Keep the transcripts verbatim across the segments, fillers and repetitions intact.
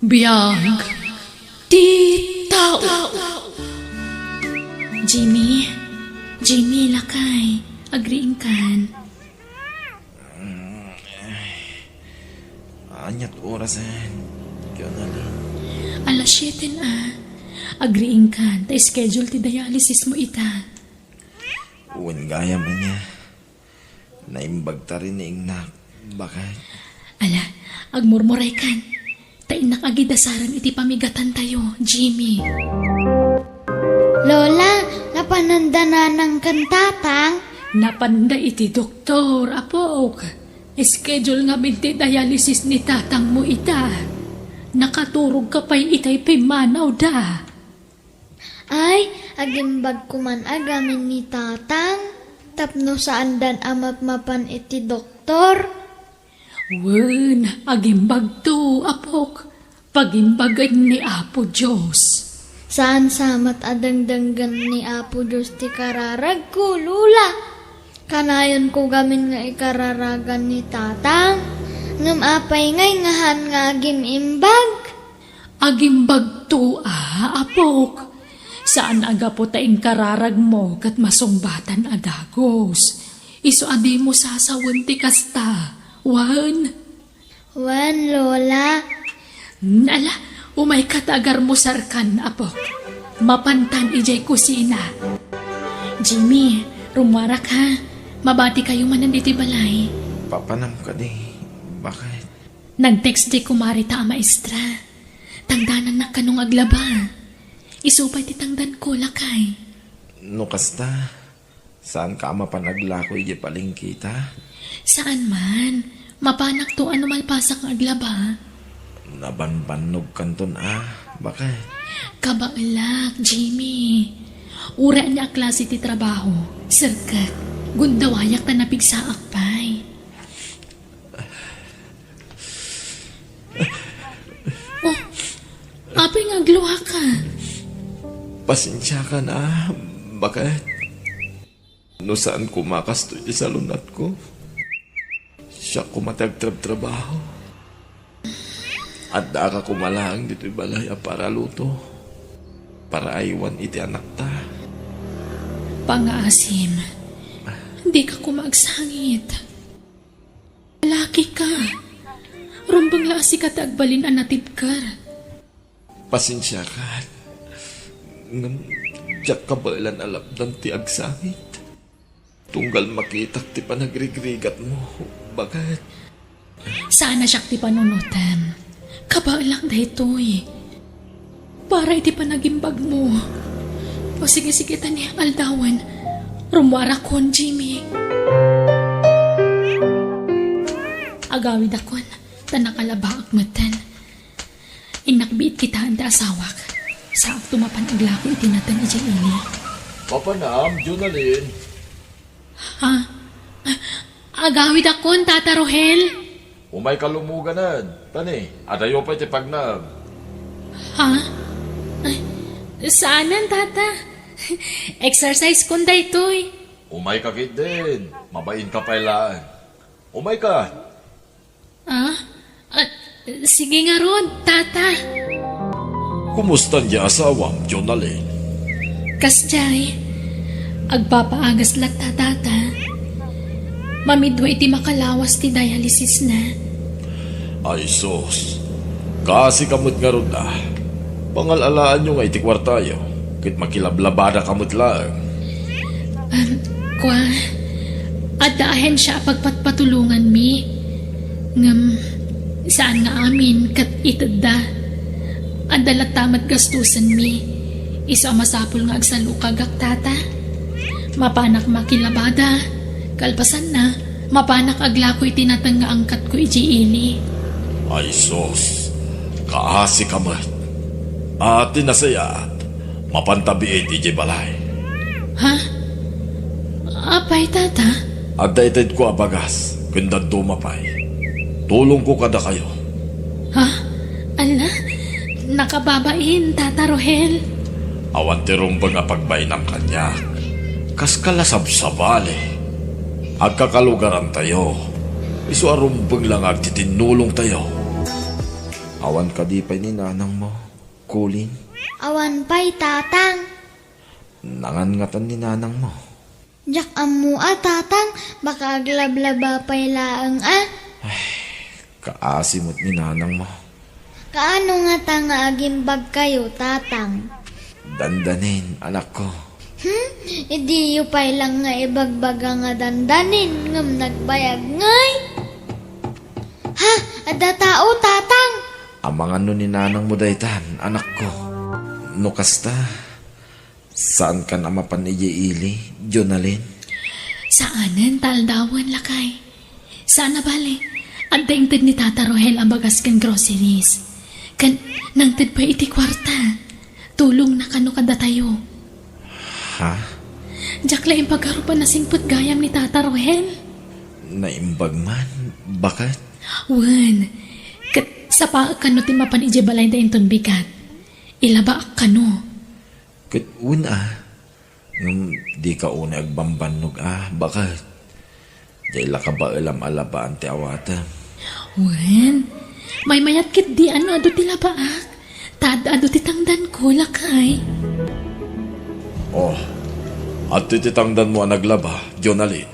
Biag ti tao. Jimmy, Jimmy, lakay, agriingkan. Aniat orasen, Jonalyn? Alas siete na. Agriingkan, ta schedule ti dialysis mo ita. Wen gayam ania. Naimbag ta rin ni Ingnak. Bakit? Ala, agmurmuraykan. Ta innak agidasaran iti pamigatantayo, Jimmy. Lola, napananda nanang ken tatang? Napanda iti doktor, apok. Schedule ngamin ti dialysis ni tatang mo ita. Nakaturog ka pay itay pimmanawda. Ay, agimbag ko man a gamin ni tatang, tapno saandan a mapmapan iti doktor. Wen, agimbagto, apok. Pagimbagen ni Apo Dios. Saan sa met a dengdenggen ni Apo Dios ti kararagko, Lola. Kanayonko gamin nga ikararagan ni tatang. Ngem apay ngay ngahan nga agim-imbag? Agimbagto a, apok. Saan a gapu ta inkararagmo ket masungbatan a dagus. Isu a dimo sasawen ti kasta. Wen? Wen, Lola. Hmm, ala, umayka ta agarmusarkan, apok. Mapantan idiay kusina. Jimmy, rummuarak ha. Mabatikayo manen iti balay. Papanam kadi. Bakit? Nag-text diay kumareta a maestra. Tangdanannak kano nga aglaba. Isu pay ti tangdanko, lakay. No kasta, saanka a mapan aglako idiay palengketa? Saan man. Mapanakto a no malpasak nga aglaba. Nabanbannogkanton a, bakit? Kabaelak, Jimmy. Uray ania a klase ti trabaho, serkek. Gundawayak ta napigsaak pay. Oh, apay nga agluaka? Pasensiakan a, bakit? No saan koma kastoy ti salunatko, siak koma ti agtrabtrabaho. Addaaka koma laeng ditoy balay a para luto, para aywan iti anakta. Pangaasim, dika koma agsangit. Lalaki ka. Rumbeng la a sika ti agbalin a natibker. Pasensiakan. Ngem diak kabaelan a lapdan ti agsangit. Tunggal makitak ti panagrigrigatmo, baket. Saan a siak ti panunotem. Kabaelak daytoy. Para iti panagimbagmo. O sige, sige, ta ni aldawen. Rummuarakon, Jimmy. Agawidakon, ta nakalabaak metten. Innak biit kitaen ti asawak. Saakto mapan aglako iti nateng idiay ili. Papanam, Jonalyn. Ha? Agawidakon, Tata Rohel. Umayka lumoganen. Tani, adayo pay ti pagnaem. Ha? Ay, saanen, Tata. Exercise kon daytoy. Umayka ketdin. Mabainka pay laeng. Umayka. Ah? Ah, sige ngarud, Tata. Kumusta diay asawam, Jonalyn? Kasdiay, agpapaagas latta, Tata. Mamidua iti makalawas ti dialysisna. Ay sus, kaasika met ngarud a. Pangal-alaanyo nga iti kuartayo, ket makilablabadaka met laeng. Am, kua, adda ahensia a pagpatpatulonganmi. Ngem, saan nga amin ket itedda. Adda latta met gastusenmi. Isu a masapul nga agsalukagak, Tata. Mapanak makilabada. Kalpasanna, mapanak aglako iti nateng nga angkatko idiay ili. Ay sus, kaasika met. A, ti nasayaat, mapanta biit idiay balay. Ha? Apay, Tata? Adda itedko a bagas, ken dadduma pay. Tulongko kadakayo. Ha? Ala, nakababain, Tata Rohel. Awan ti rumbeng a pagbainam kaniak. Kaska la sabsabali. Agkakalugarantayo. Isu a rumbeng la nga agtitinnulongtayo. Awan kadi pay ni nanangmo, Colin? Awan pay, Tatang. Nangangatan ni nanangmo? Diak ammo a, Tatang, baka aglablaba pay laeng a. Ay, kaasi met ni nanangmo. Kaano ngata nga agimbagkayo, Tatang? Dandanin, anakko. Hmm? Idiyo pay lang nga ibagbaga nga dandanin, ngem nagbayag ngay? Ha? Adda tao, Tatang? Amangan no ni nanangmo daytan, anakko. No kasta, saankan a mapan idiay ili, Jonalyn? Saanen ta aldawen, lakay. Saan a bale, adda inted ni Tata Rohel a bagas ken groceries. Ken nangted pay iti kuarta. Tulongna kano kadatayo. Ha? Diak la impagarup a nasingpet gayam ni Tata Rohel. Naimbag man, baket? Wen, ket sapaek kano ti mapan idiay balayda inton bigat. Ilabaak kano. Ket wen a, ngem dika unay agbambannog a, baket? Diay la kabaelam a labaan ti awatem. Wen, maymayat ketdi a no adu ti labaak, ta ad-adu ti tangdanko, lakay. Oh, adtoy ti tangdanmo a naglaba, Jonalyn.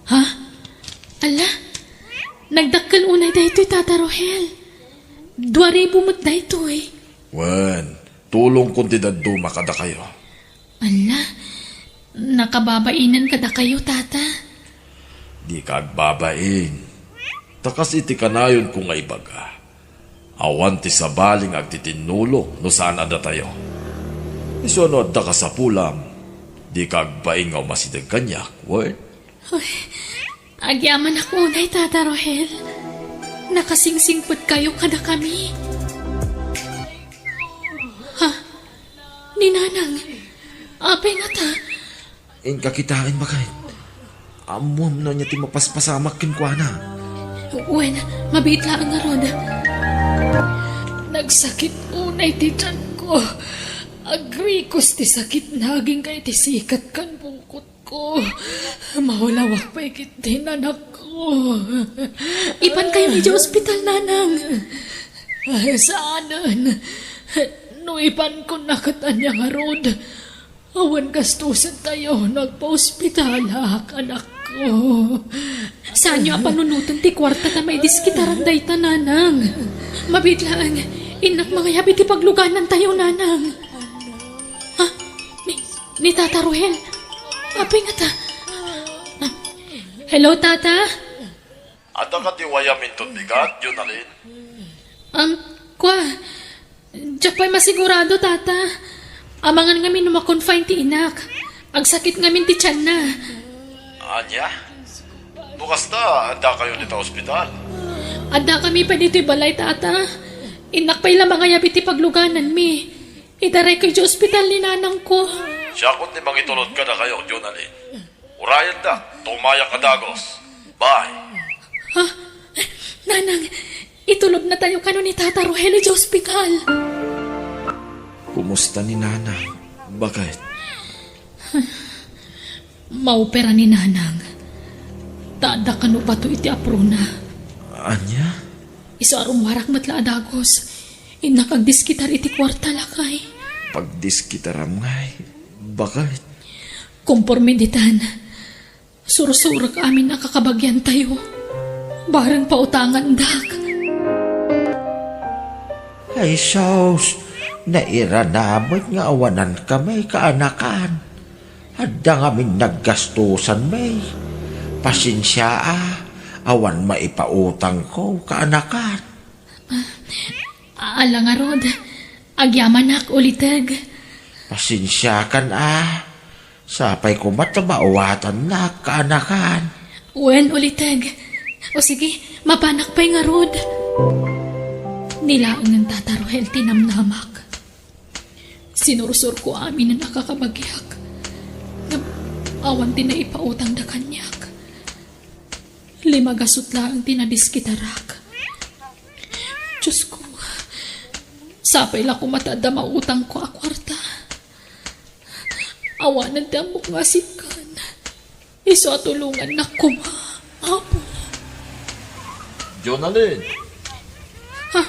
Ha? Ala, nagdakkel unay daytoy, Tata Rohel. Dua ribu met daytoy. Wen, tulongkon ti dadduma kadakayo. Ala, nakababainen kadakayo, Tata. Dika agbabain. Ta kas iti kanayonko nga ibaga, awan ti sabali nga agtitinnulong no saan a datayo. Isu no adda kasapulam, dika agbain nga umasideg kaniak, wen? Ay, agyamanak unay, Tata Rohel. Nakasingsingpetkayo kadakami. Ha? Ni Nanang, apay ngata? Inka kitaen, baket. Ammoam no ania ti mapaspasamak kenkuana. Wen, mabiit laeng ngarud. Nagsakit unay ti tianko. Agrikos ti sakitna agingga iti sikat ken bungkotko. Maulawak pay ketdi, anakko. Ipankayon idiay ospital, Nanang. Saanen. No ipankon a ket ania ngarud, awan gastosentayo no agpaospitalak, anakko. Saanyo a panunoten ti kuarta ta maidiskitaran dayta, Nanang. Mabiit laeng, innak mangayab iti pagluganantayo, Nanang. Ha? Ni, ni Tata Rohel? Apay ngata? Ah, hello, Tata? Adda kadi wayam inton bigat, Jonalyn? Um, kua, diak pay masigurado, Tata. Amangan ngamin no ma-confine ti inak. Agsakit ngamin ti tianna. Ania? No kasta, addakayo dita ospital? Addakami pay ditoy balay, Tata. Innak pay la mangayab iti paglugananmi. Idarayko idiay ospital ni nanangko. Siakon ti mangitulod kadakayo, Jonalyn. Urayendak, tumayak a dagus. Bye. Ha? Nanang, itulodnatayo kano ni Tata Rohel idiay ospital. Kumusta ni Nanang? Baket? Maopera ni Nanang. Ta adda kano bato iti aprona. Ania? Isu a rummuarak met la a dagus. Innak agdiskitar iti kuarta, lakay. Pagdiskitaram ngay, baket? Komporme ditan, sursurek amin a kakabagiantayo. Bareng pautangandak. Ay, sus, nairana met nga awanankami, kaanakan. Adda ngamin naggastosanmi. Pasensia a, awan maipautangko, kaanakan. Ah, ala ngarud, agyamanak, uliteg. Pasensiakan a, sapay koma ta maawatannak, kaanakan. Wen, uliteg. O sige, mapanak pay ngarud. Ni laengen, Tata Rohel, ti namnamak. Sinursurko aminen a kakabagiak. Ngem awan ti naipautangda kaniak. Lima gasut laeng ti nadiskitarak. Diosko, sapay la koma ta adda mautangko a kuarta. Awanen ti ammok nga asingkan. Isu a tulongannak koma, Apo. Jonalyn! Ha?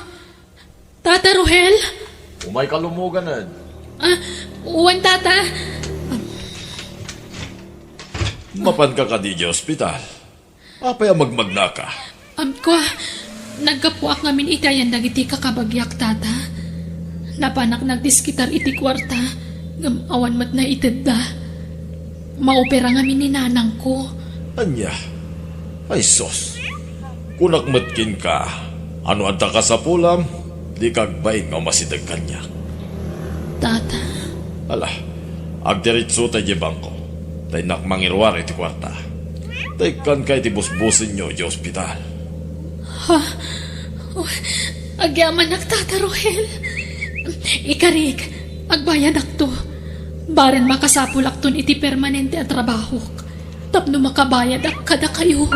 Tata Rohel? Umayka lumoganen. Ah, wen, Tata. Mapanka kadi idiay ospital? Apay a magmagnaka? Am, kua, naggapuak ngamin iti ayan dagiti kakabagiak, Tata. Napanak nagdiskitar iti kuarta, ngem awan met naitedda. Maopera ngamin ni nanangko. Ania? Ay sus! Kunak met kenka, a no adda kasapulam, dika agbain nga umasideg kaniak. Tata. Ala, agdiretsota idiay bangko. Ta innak mangiruar iti kuarta. Ta ikkanka iti busbusenyo idiay ospital. Ha? Oh, agyamanak, Tata Rohel. Ikarik, agbayadakto. Bareng makasapulakton iti permanente a trabahok tapno makabayadak kadakayo.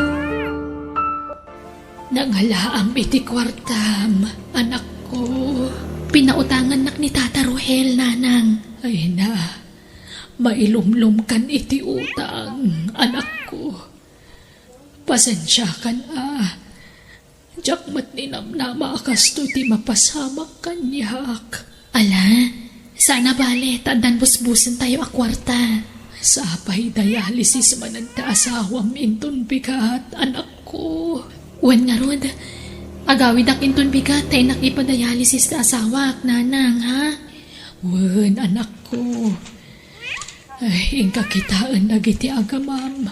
Nangalaam iti kuartam, anakko. Pinautangannak ni Tata Rohel, nanang. Ay na, mailumlomkan iti utang, anakko. Pasensiakan a, diak met ninamnama a kastoy ti mapasamak kaniak. Ala, saan a bale, ta addan busbusentayo a kuarta. Sapay dialysis manen ti asawam inton bigat, anakko. Wen ngarud, agawidak inton bigat ta innak ipadialysis ti asawak, nanang, ha? Wen, anakko. Ay, inka kitaen dagiti agamam.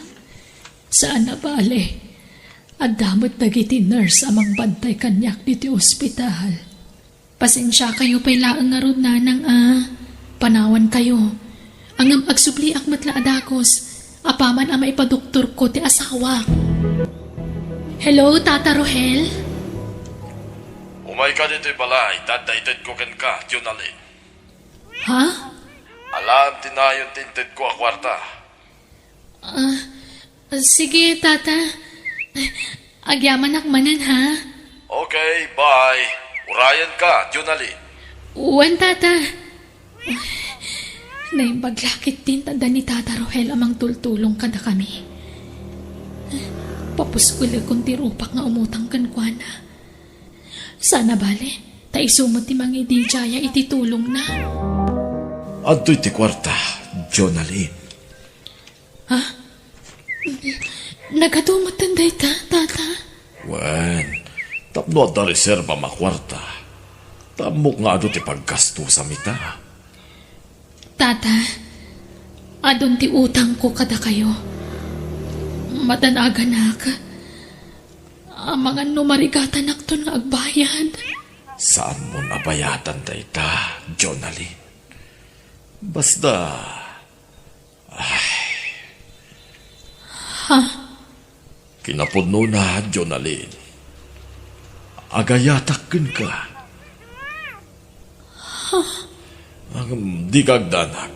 Saan a bale, adda met dagiti nurse a mangbantay kaniak ditoy ospital. Pasensiakayo pay laeng ngarud, nanang, a. Panawankayo. Ngem agsubliak met la a dagus, apaman a maipadoktorko ti asawak. Hello, Tata Rohel? Umayka ditoy balay, ta adda itedko kenka, Jonalyn. Ha? Alaem ti nayon ti intedko a kuarta. Ah, sige, Tata. Agyamanak manen, ha? Okay, bye. Urayenka, Jonalyn. Wen, Tata. Naimbag la ketdin ta adda ni Tata Rohel a mangtultulong kadakami. Papuspelekon ti rupak nga umutang kenkuana. Saan a bale, ta isu met ti mangididiaya iti tulongna. Adtoy ti kuarta, Jonalyn. Ha? Nagadu metten dayta, Tata? Wen, tapno adda reserbam a kuarta, ta ammok nga adu ti paggastosam ita. Tata, adun ti utangko kadakayo. Madan-aganak. Amangan no marigatanakton nga agbayad. Saanmon a bayadan dayta, Jonalyn. Basta, ay. Ha? Kinapudnona, Jonalyn, agayatak kenka. Ngem dika agdanag,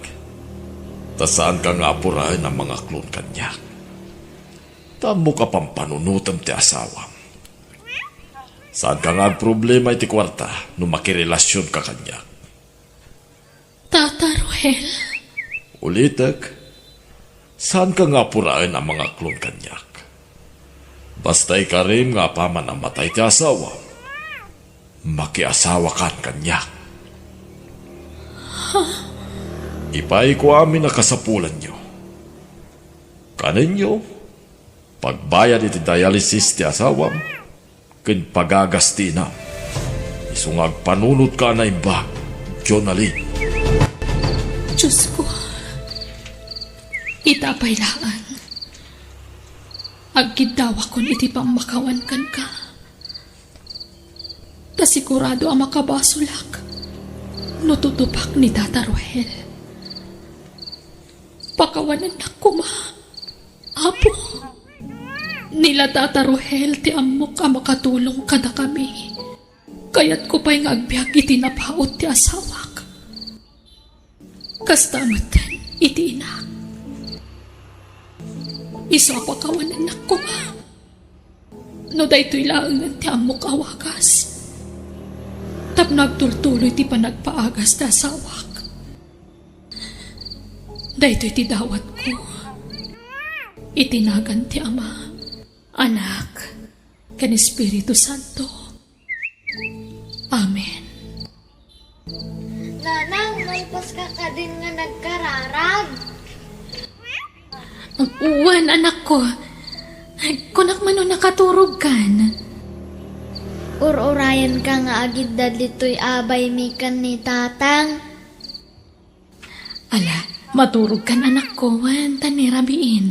ta saanka nga apuraen a mangaklon kaniak. Ta ammok a pampanunotem ti asawam. Saanka nga agproblema iti kuarta no makirelasionka kaniak. Tata Rohel. Ulitek, saanka nga apuraen a mangaklon kaniak. Basta ikarim nga apaman a matay ti asawam, makiasawakan kaniak. Ipaayko amin a kasapulanyo. Kanenyo, pagbayad iti dialysis ti asawam, ken pagagas ti inam. Isu nga agpanunotka a naimbag, Jonalyn. Diosko, ita pay laeng. Agkiddawakon iti pammakawan kenka. Ta sigurado a makabasolak no tutupak ni Tata Rohel. Pakawanennak koma, Apo. Ni la Tata Rohel ti ammok a makatulong kadakami. Kayatko pay nga agbiag iti napaut ti asawak. Kasta met iti inak. Isu a pakawanennak koma. No daytoy laengen ti ammok a wagas, tapno agtultuloy ti panagpaagas ti asawak. Daytoy ti dawatko iti nagan ti Ama, Anak, ken Espiritu Santo. Amen. Naipaska kadin nga nagkararag. Wen, anakko. Kunak man no nakaturogkan. Ur-urayenka nga agidda ditoy a baymi ken ni Tatang. Ala, maturogkan, anakko, wen, ta ni rabiin.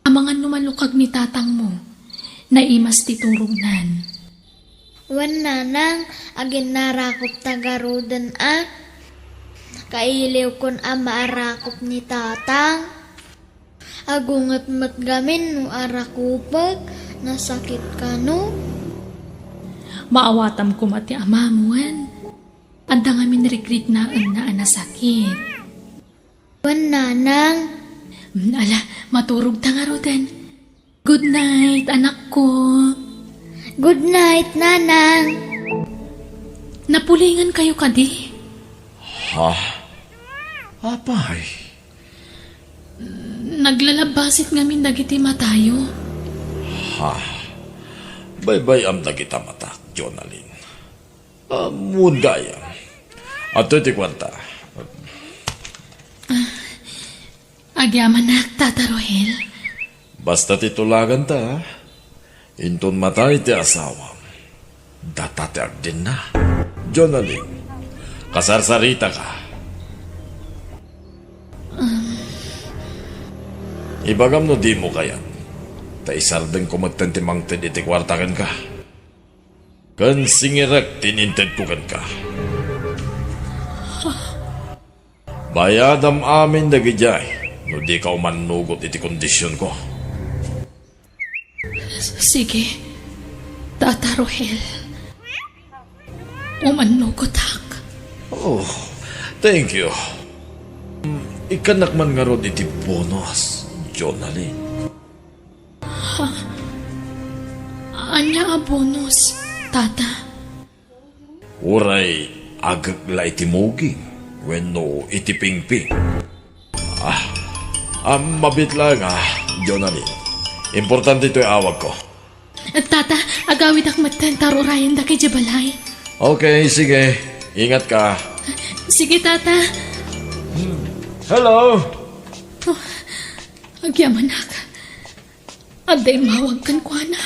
Amangan no malukag ni tatangmo, naimas ti turognan. Wen, nanang, aginnarakopta garuden a. Kailiwkon a maarakop ni tatang. Agunget met gamin no arakopek, nasakit kano. Maawatam koma ti amam, wen. Adda ngamin rikriknaenna a nasakit. Wen, nanang. Mm, ala, maturogta ngaruden. Good night, anakko. Good night, nanang. Napulingan kayo kadi? Ha? Apay? Naglalabbasit ngamin dagiti matayo. Ha? Baybay-am dagita matak, Jonalyn. Ammon gayam. Adtoy ti kuarta. Agyamanak, Tata Rohel. Basta ti tulaganta, inton matay ti asawam, data ti agdenna. Jonalyn, kasarsaritaka. Ibagam no dimo kayat, ta isardengko metten ti mangted iti kuarta kenka. Ken singirek ti inintedko kenka. Bayadam amin dagidiay no dika umannugot iti kondisionko. Sige, Tata Rohel. Umannugotak. Oh, thank you. Ikkannak man ngarud iti bonus, Jonalyn. Ha? Ania a bonus, Tata? Uray agek la iti muging wenno iti pingping. Ah, ah, mabiit laeng, ah, Jonalyn. Importante toy awagko. Tata, agawidak metten ta ur-urayendak idiay balay. Okay, sige. Ingat ka. Sige, Tata. Hello. Oh, agyamanak. Adda immawag kenkuana.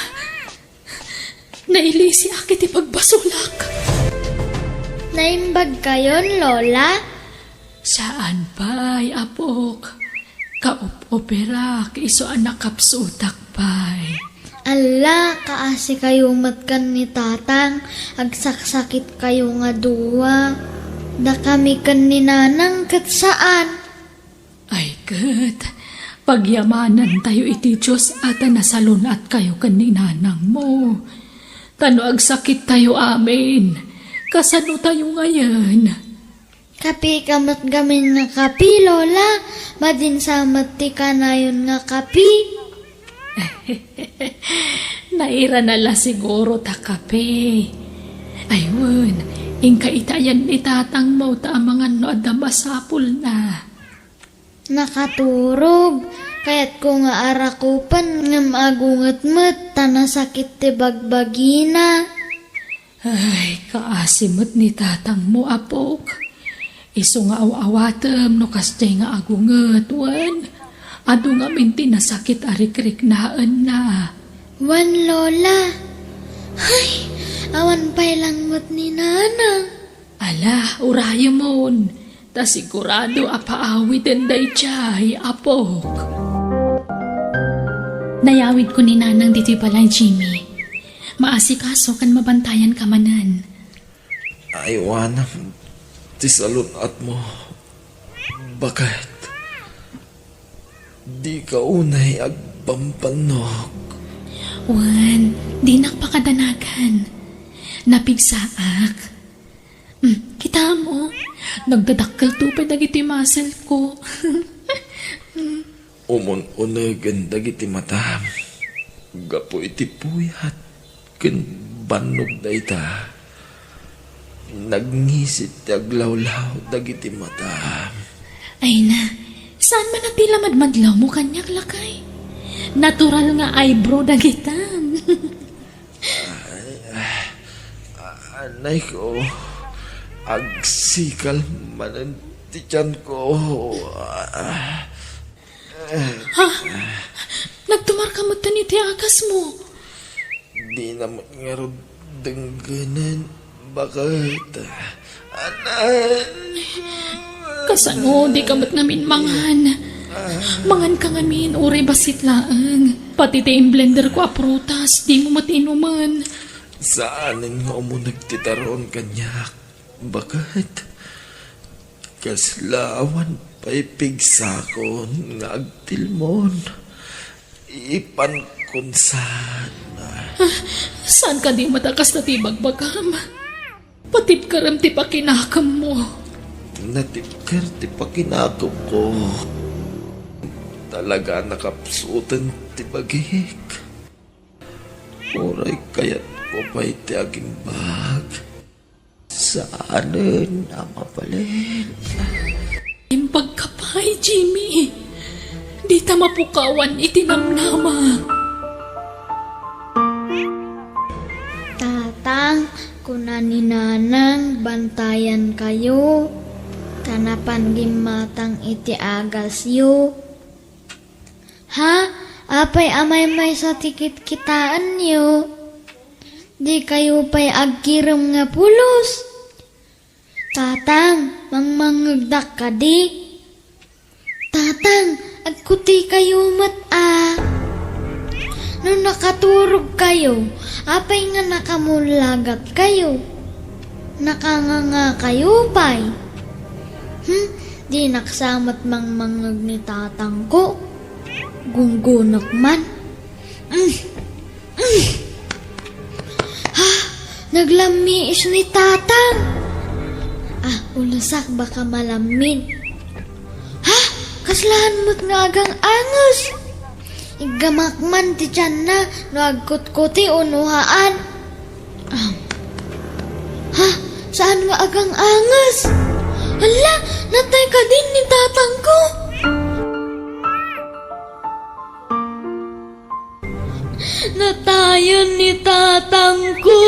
Nailisiak iti pagbasolak. Naimbag kayon, Lola? Saan pay, apok. Kaup-operak, isu a nakapsutak pay. Alla, kaasi kayo met ken ni Tatang, agsaksakit kayo nga dua. Dakami ken ni Nanang ket saan. Ay ket, pagyamanantayo iti Dios a ta nasalun-atkayo ken ni nanangmo. Ta no agsakittayo amin, kasanotayo ngayen? Kapi ka met gamin nga kapi, Lola. Madinsa met ti kanayon nga kapi. Nairana la siguro ta kape. Ay wen, inka itayan ni tatangmo ta amangan no adda masapulna. Nakaturog. Kayatko nga arakupen ngem agunget met ta nasakit ti bagbagina. Ay, kaasi met ni tatangmo, apok. Isu nga aw-awatem no kasdiay nga agunget, wen, adu ngamin ti nasakit a rikriknaenna. Wen, Lola. Ay, awan pay langmet ni Nanang. Ala, urayemon, ta sigurado a paawiden daydiay, apok. Nayawidko ni Nanang ditoy balay, Jimmy. Maasikaso ken mabantayan ka manen. Aywanam ti salun-atmo. Baket, dika unay agbambannog. Wen, dinak pakadanagan. Napigsaak. Hmm, kitaem, o. Nagdadakkelto pay dagiti muscle ko. Umun-unegen dagiti matam gapu iti puyat ken bannog dayta. Nagngisit ti aglawlaw dagiti matam. Ay na, saan man a ti la madmadlawmo kaniak, lakay? Natural nga eyebrow dagitam. Ay, ah, anay ko. Agsikal manen ti tianko. Ha? Nagtumarka metten iti agasmo? Dina met ngarud denggenen, baket. Anak. Kasano dika met ngamin mangan? Manganka ngamin, uray bassit laeng. Pati ti imblenderko a prutas, dimo met inumen. Saanen nga umuneg ti taron kaniak, baket. Kasla awan pay pigsakon nga agtilmon. Ipankon sana. Saan kadi met a kasta ti ibagbagam? Patibkerem ti pakinakemmo. Natibker ti pakinakemko. Talaga a nakapsuten ti bagik. Uray kayatko pay ti agimbag. Saanen a mabalin. Imbagka pay, Jimmy. Dita mapukawan iti namnama. Tatang, kuna ni Nanang, bantayankayo, ta napan gimmatang iti agasyo. Ha? Apay a maymaysa ti kitkitaenyo? Dikayo pay agkirem nga pulos? Tatang, mangmangngegdak kadi? Tatang, agkutikayo met a. No nakaturogkayo, apay nga nakamullagatkayo? Nakangangakayo pay? Hmm, dinak sa met mangmangngeg ni tatangko. Gunggonak man. Mm. Mm. Ha? Naglammiis ni tatang. Ah, ulasak baka malammid. Ha? Kaslaan met nga agang-anges. Iggamak man ti tianna no agkutkuti o no haan. Ah. Ha? Saan nga agang-anges? Hala, natay kadin ni tatangko? Natayan ni tatangko.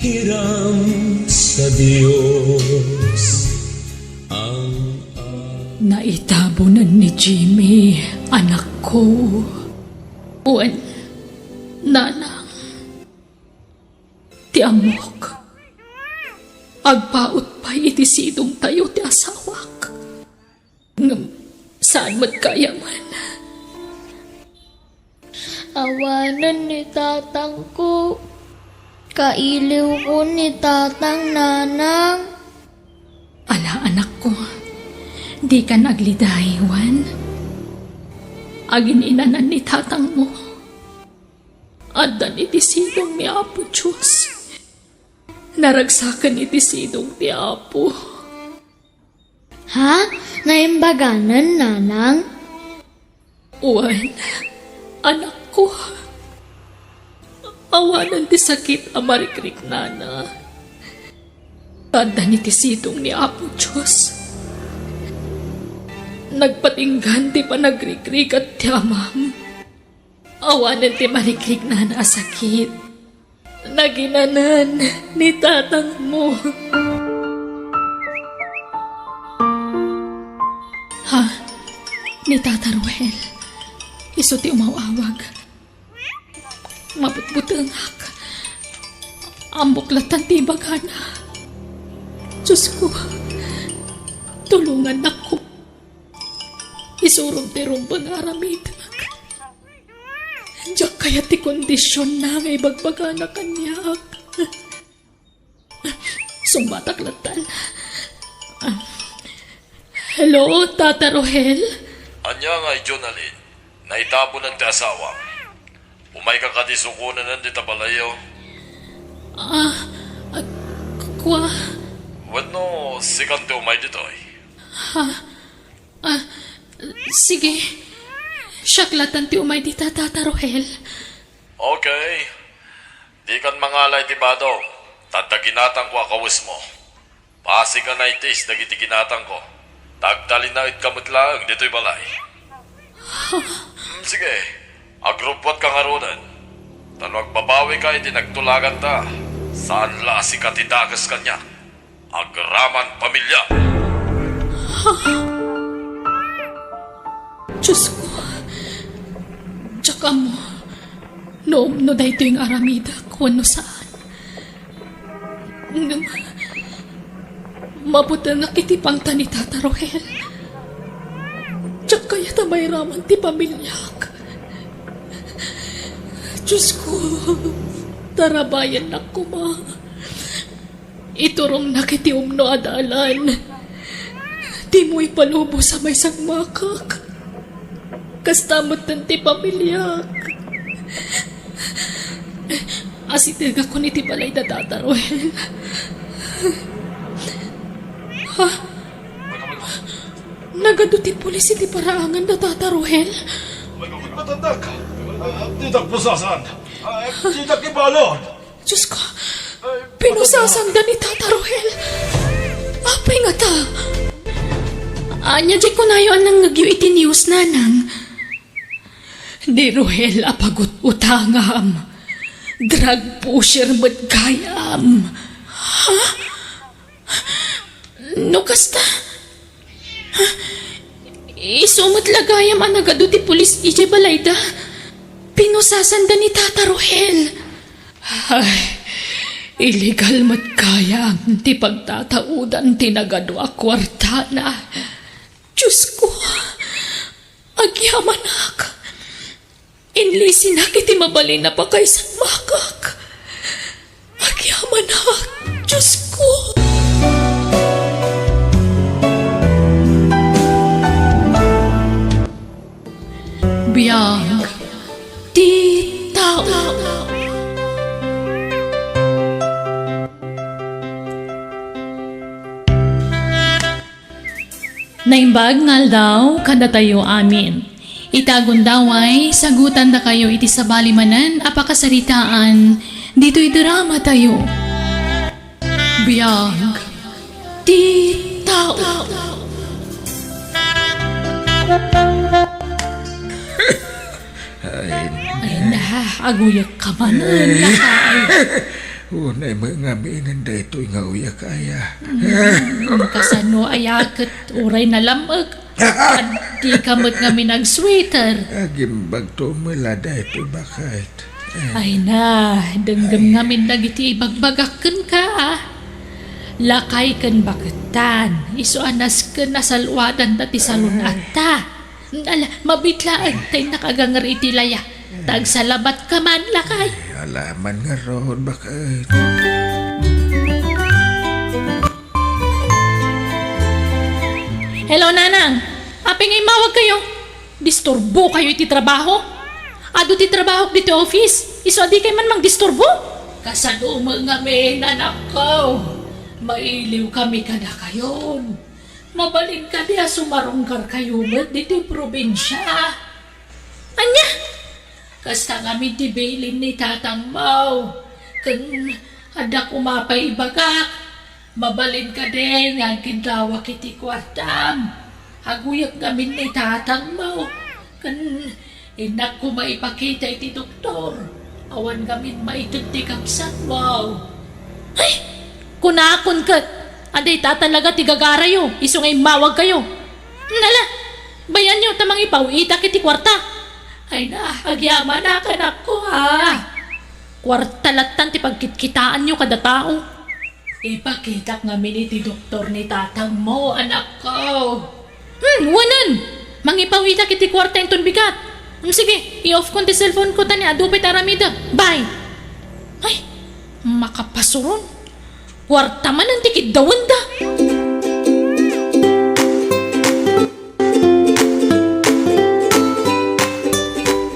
Hiram sa Dios ang Naitabonan ni Jimmy, anakko. Wen, nanang, ti ammok, agpaut pay iti sidongtayo ti asawak. Ngem saan met gayam. Awanen ni tatangko. Kailiwko ni tatang, nanang. Ala, anakko, dikan agliday, wen. Agin-inanan ni tatangmo. Addan iti sidong ni Apo Dios. Naragsaken iti sidong ti Apo. Ha? Naimbaganen, nanang? Wen, anakko. Awanen ti sakit a marikriknana. Addan iti sidong ni Apo Dios. Nagpatinggan ti panagrikrigat ti amam. Awanen ti marikriknana a sakit. Naginanan ni tatangmo. Ha? Ni Tata Ruel. Isu ti umaw-awag. Mabutbutengak. Ammok latta ti ibagana. Diosko, tulongannakko. Isurom ti rumbeng nga aramidek. Diak kayat ti kondisionna nga ibagbagana kaniak. Sungbatak latta. Hello, Tata Rohel? Ania ngay, Jonalyn? Naitabonan ti asawam. Umayka kadi sukonanen dita balayyo? Ah, ah, kua? Wenno, sikan ti umay ditoy? Ha? Ah, sige. Siak latan ti umay dita, Tata Rohel. Okay. Dikan mangala iti badom, ta adda ginatangko a kawesmo. Pasig a naitis dagiti ginatangko, ta agtalinaedka met laeng ditoy balay. Hmm, sige, agrubbuatka ngaruden. Ta no agbaba Ikaw iti nagtulaganta, saan la a sika ti dakes kaniak. Agraman pamilya. Diyos ko, diak ammo no, no daytoy nga aramidek wenno saan. Ngem, mabutengak iti pangta ni Tata Rohel. Diak kayat a mairaman ti pamiliak. Diyos ko, tarabayennak koma. Iturongnak iti umno a dalan. Dimo ipalubos a maysa a makak. Kasta metten ti pamiliak. Asidegakon iti balay da Tata Rohel. Ha? Nagadu ti pulis iti paraangan da Tata Rohel? Matandak. Ditak pusasan. Ditak ibalon. Diyos ko, pinusasanda ni Tata Rohel. Apay ngata? Ania diay kunayo a nangngegyo iti news, nanang? Ni Rohel a pagut-utangam. Drug pusher met gayam. Ha? No kasta, isu met la gayam a nagadu ti pulis idiay balayda. Pinusasanda ni Tata Rohel. Ay, illegal met gayam ti pagtataudan ti nagadu a kuartana. Diyos ko, agyamanak. Inlisinak iti mabalin a pakaisamakak. Agyamanak, Diyos ko. Biag ti tao. Naimbag nga aldaw kadatayo amin. Ita gundaway, sagutandakayo iti sabali manen a pakasaritaan ditoy dramatayo. Biag ti tao. Ay, ay na, aguyek ka manen, lakay. Unay met ngamin daytoy nga uyek aya. Hmm, kasano aya ket uray nalam-ek? Adda ka met ngamin ag-sweater. Agimbagto met la daytoy baket. Ay na, denggem ngamin dagiti ibagbagak kenka, a. Lakay ken bakettan, isu a nasken a saluadan ta ti salun-atta. Ala, mabiit laeng ta innak aganger iti laya. Ta agsalabatka man, lakay. Ay, ala man ngarud, baket. Hello, Nanang. Apay nga immawagkayo? Disturbokayo iti trabaho? Adu ti trabahok ditoy office. Isu a dikay man mangdisturbo? Kasano met ngamin, anakko? Mailiwkami kadakayon. Mabalin kadi a sumarungkarkayo met ditoy probinsia? Ania? Kasta ngamin ti bilin ni tatangmo. Ken adda koma pay ibagak. Mabalin kadi nga agindawak iti kuartam? Aguyek ngamin ni tatangmo. Ken innak koma ipakita iti doktor. Awan ngamin maited ti kabsatmo. Ay! Kunakon ket, adda ita talaga ti gagarayo, isu nga immawagkayo. Nala, bayanyo ta mangipaw-itak iti kuarta. Ay na, agyamanak, anakko, a. Kuarta lattan ti pagkitkitaanyo kada tao. Ipakitak ngamin iti doktor ni tatangmo, anakko. Hmm, wanen! Mangipaw-itak iti kuarta inton bigat. Hmm, sige, i-off kon ti cellphone ko ta ni adu pay ti aramidek. Bye! Ay, makapasuron. Kuarta manen ti kiddawenda.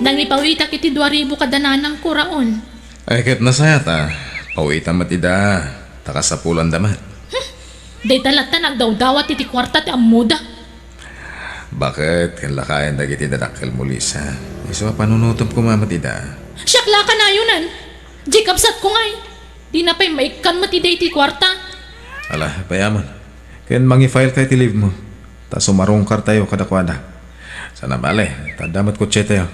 Nangipaw-itak iti dua ribu kada nanang ko, Raul. Ay, ket nasayaat a paw-itam met ida, ta kasapulanda met. Hmm, dayta latta nagdawdawat iti kuarta ti ammoda. Baket, ken lakayen dagiti dadakkelmo, Lisa. Isu a panunotem koma met ida. Siak la kanayonan. Di kabsatko ngay. Dina pay maikkan met ida iti kuarta. Ala, payaman. Ken mangi-file ka iti leave mo. Ta sumarungkartayo kadakuada. Sana bale, ta adda met kotsetayo.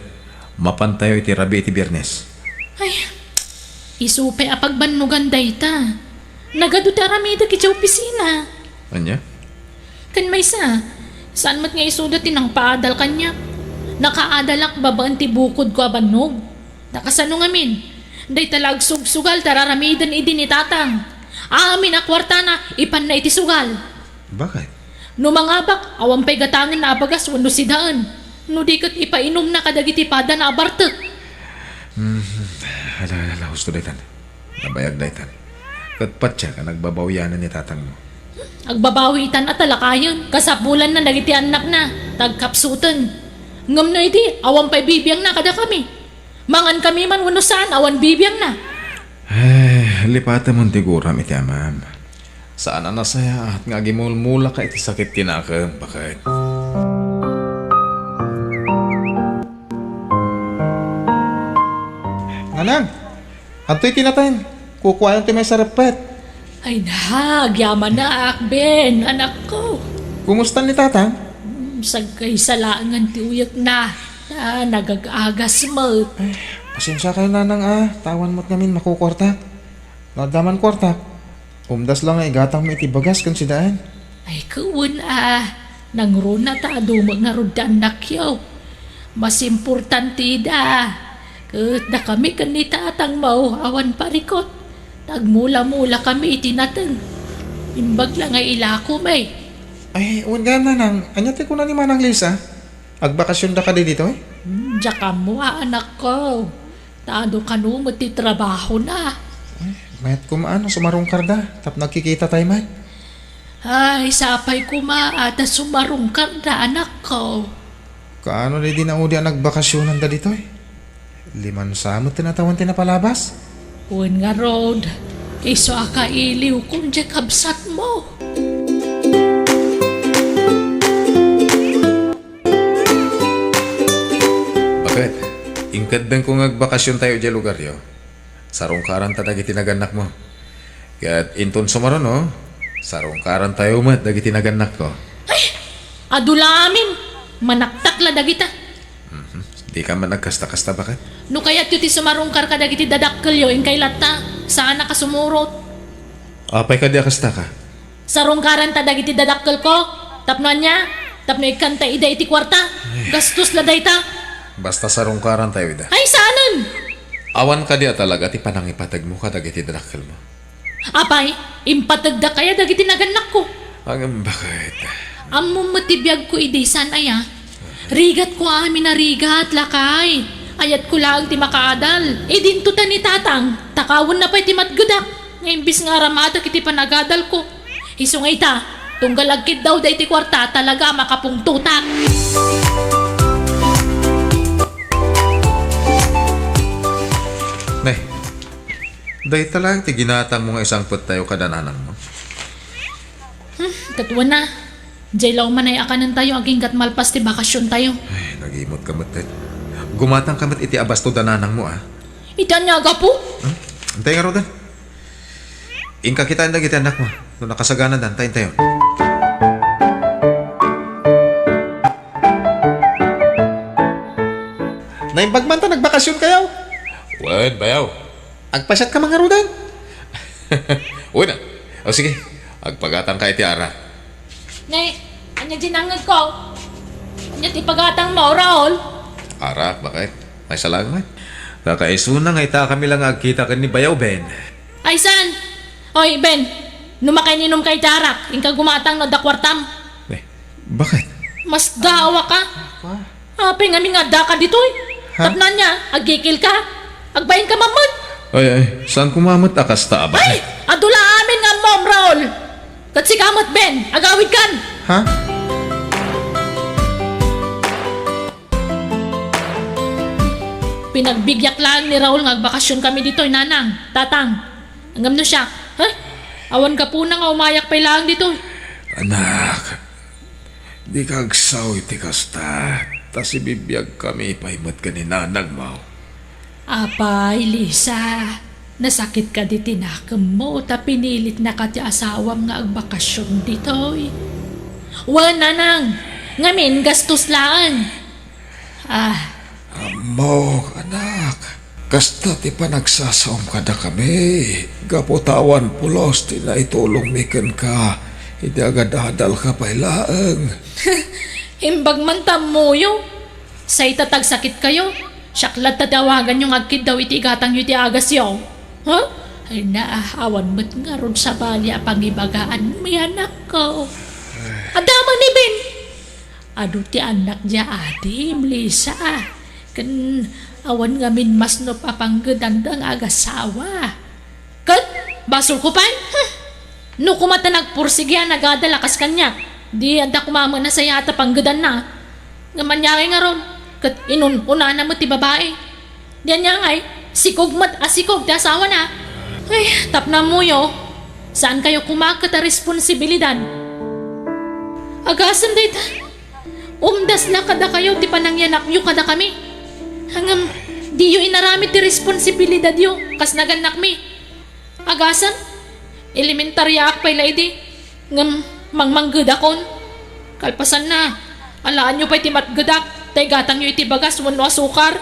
Mapantayo iti rabii iti Biernes. Ay, Isu pay a pagbannogan dayta. Nagadu ti aramidek idiay opisina. Ania? Ken maysa, saan met nga isuda ti nangpaadal kaniak. Nakaadalak babaen ti bukodko a bannog. Ta kasano ngamin, dayta la agsugsugal ti ar-aramiden idi ni Tatang. Amin a kuartana, ipanna iti sugal. Bakit? No mangabak, awan pay gatangenna a bagas wenno sidaen. No di ket ipainumna kadagiti padana a bartek. Hmm, ala, ala, ala, husto daytan. Nabayag daytan. Ket patiek a nagbabawianan ni tatangmo. Agbabawi itan a talakayen. Kasapulanna dagiti annakna, ta agkapsuten. Ngem no idi, awan pay bibiangna kadakami. Mangan kami man wenno saan, awan bibiangna. Eh, lipatemon ti guram iti amam. Saan a nasayaat nga agimulmulaka iti sakit ti nakem, baket. Nanang, adtoy kinatan. Kukuayon ti maysa reppet. Ay na, agyamanak, Ben, anakko. Kumusta ni Tatang? Hmm, sagkaysa laengen ti uyekna. Ah, nagag-agas met. Ay, pasensia kayo, Nanang, ah. Tawan met ngamin makukuartak. No adda man kuartak, umdas la nga igatangmo iti bagas ken sidaen. Ay, wen a, nangruna ta adu met ngarud ti annakyo. Mas importante ida. Ket dakami ken ni tatangmo, awan parikut. Tagmula-mula kami iti nateng. Imbag la nga ilako mi. Ay, wen gayam, Nanang, ania ti kuna ni Manang Lisa? Agbakasionda kadi ditoy? Hmm, diak ammo, anakko. Ta adu kano met ti trabahona. Ay, mayat koma no sumarungkarda, tapno agkikitatayo met. Ay, sapay koma a ta sumarungkarda, anakko. Kaano daydi naudi a nagbakasionanda ditoy? Limansa met ti natawan ti napalabas? Wen ngarud, isu a kailiwkon diay kabsatmo. Baket, inkeddengko nga agbakasiontayo idiay lugaryo. Sarungkaranta dagiti nagannakmo. Ket inton sumaruno, sarungkarantayo met dagiti nagannakko. Ay! Adu la amin! Manaktak la dagita. Mhm. Dika man agkasta-kasta, baket? No kayatyo ti sumarungkar kadagiti dadakkelyo, inkay latta, saan a kasumurot. Apay kadi a kastaka? Sarungkaranta dagiti dadakkelko. Tapno ania? Tapno ikkanta ida iti kuarta. Ay. Gastos la dayta. Basta sarungkarantayo ida. Ay, saanen! Awan kadi a talaga ti panangipategmo kadagiti dadakkelmo? Apay, impategdak aya dagiti nagannakko? Ngem baket? Ammom met ti biagko idi, saan aya? Rigatko amin a rigat, lakay. Ayatko laeng ti makaadal. Idinto ta ni Tatang, takawenna pay ti matgedak. Nga imbis nga aramadak iti panagadalko, isu nga ita, tunggal agkiddawda iti kuarta, talaga a makapungtotak. Ne, dayta laeng ti ginatangmo nga isangpettayo kada nanangmo? Hmm, ket wen a. Diay la umanay a kanentayo agingga't malpas ti bakasiontayo. Ay, nagimot ka met, Ted. Gumatang ka met iti abasto da nanangmo, a. Ita ania a gapu? Hmm? Intay ngaruden. Inka kitaen dagiti annakmo. No nakasaganadan, ta intayon. Naimbag man ta nagbakasionkayo? Wen, bayaw. Agpasiatka man ngaruden? Wen a. O sige, agpagatangka iti arak. Ne, ania diay nangngegko? Ania ti ipagatangmo, Raul? Arak, baket? Maysa laeng met. Kakaisuna nga ita kami la nga agkita ken ni Bayaw Ben. Ay, saan? Oy, Ben, no makaininumka iti arak, inka gumatang no adda kuartam. Eh, baket? Masdaawaka. Pa? Apay ngamin nga addaka ditoy? Ha? Tapno ania, agikilka? Agbainka man met? Ay, ay, saan koma met a kasta, a baket? Ay! Adu la amin nga ammom, Raul! Ket sika met, Ben, agawidkan! Ha? Pinagbibiag laeng ni Raul nga agbakasionkami ditoy, Nanang, Tatang. Ngem no siak, ha? Awan gapuna nga umayak pay laeng ditoy. Anak, dika agsao iti kasta, ta sibibiagkami pay met ken ni nanangmo. Apay, Lisa, nasakit kadi ti nakemmo ta pinilitnaka ti asawam nga agbakasion ditoy? Wen, Nanang, ngamin gastos laeng. Ah. Ammok, anak. Kasta ti panagsasaom kadakami, gapu ta awan pulos ti naitulongmi kenka idi agadadalka pay laeng. Imbag man ta ammoyo. Say ta tagsakitkayo, siak latta ti awaganyo nga agkiddaw iti igatangyo iti agasyo. Ha? Ay na, awan met ngarud sabali a pangibagaanmi, anakko. Adda man ni Ben. Adu ti annak dia adi, Melissa. Ken awan ngamin masnop a panggedanda nga agasawa. Ket basolko pay? Hmm. No koma ta nagpursigi a nagadal a kas kaniak, di adda koma met a sayaat a panggedanna. Ngem ania ngay ngarud, ket inun-unana met ti babai. Di ania ngay, sikog met a sikog ti asawana. Ay, tapno ammoyo, saankayo koma ket a responsibilidad. Agasem dayta. Umdas la kadakayo ti panangyanakyo kadakami. Ngem, diyo inaramid ti responsibilidadyo kas nagannakmi. Agasem, elementariaak pay la idi, ngem mangmangngedakon. Kalpasanna, alaanyo pay ti matgedak, ta igatangyo iti bagas wenno asukar.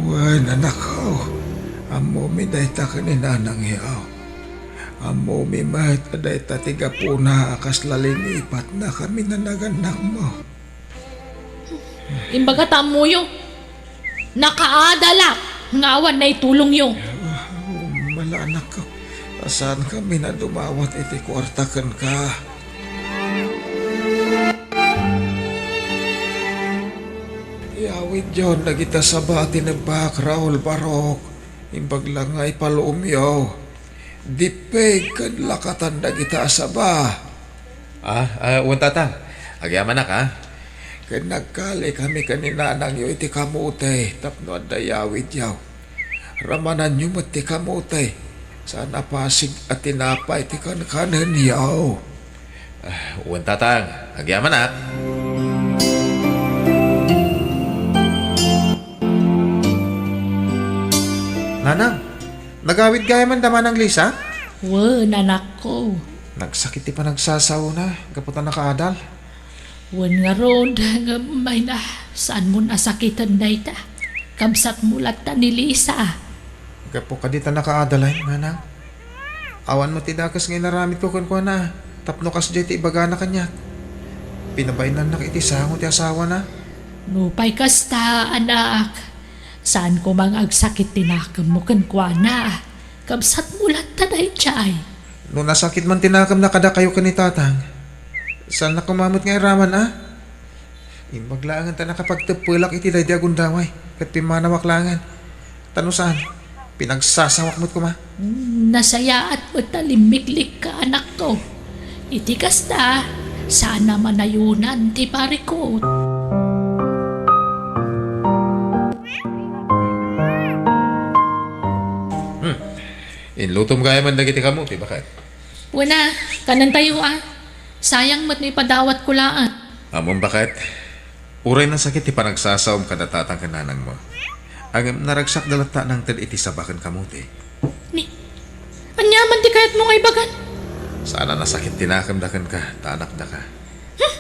Wen, anakko, ammomi dayta ken ni nanangyo. Ammomi met a dayta ti gapuna a kasla linipatnakami a nagannakmo. Imbaga ta ammoyo, nakaadalak nga awan naitulongyo. Mala, anakko, ta saankami a dumawat iti kuarta kenka. Iyawidyon dagita saba a tinebbak, Raul Barok. Imbag la nga ipaluomyo. Dippeg ken lakatan dagita a saba. Ah, ah, wen, Tatang. Agyamanak, ah. Ken nagkalikami ken ni nanangyo iti kamote tapno adda iyawidyo. Ramananyo met ti kamote. Saan a pasig a tinapay ti kankanenyo. Ah, wen, Tatang. Agyamanak. Nanang, nagawid gayam da Manang Lisa? Wen, anakko. Nagsakit ti panagsasaona gapu ta nakaadal. Wen ngarud, ngem ay na, saanmon a sakiten dayta. Kabsatmo latta ni Lisa. Gapu kadi ta nakaadal, ay, Nanang. Awan met ti dakes nga inaramidko kenkuana, tapno kasdiay ti ibagana kaniak. Pinabainannak iti sango ti asawana. Nupay kasta, anak, saan koma nga agsakit ti nakemmo kenkuana. Kabsatmo latta daydiay. No nasakit man ti nakemna kadakayo ken ni Tatang, saannak koma met nga iraman, a? Imbag laengen ta nakapagteppelak iti daydi a gundaway, ket pimmanawak laengen. Ta no saan, pinagsasawak met koma. Nasayaat met ta limmiklikka, anakko. Iti kasta, saan a manayonan ti parikut. Hmm. Inlutom gayam dagiti kamote, baket. Wen a, kanentayo a. Sayang met no ipadawatko laeng. Ammom, baket, uray nasakit ti panagsasaom kada tatang ken nanangmo, ngem naragsakda latta a nangted iti saba ken kamote. Ni, ania man ti kayatmo nga ibagan? Saan a nasakit ti nakemda kenka, ta anakdaka. Hmm?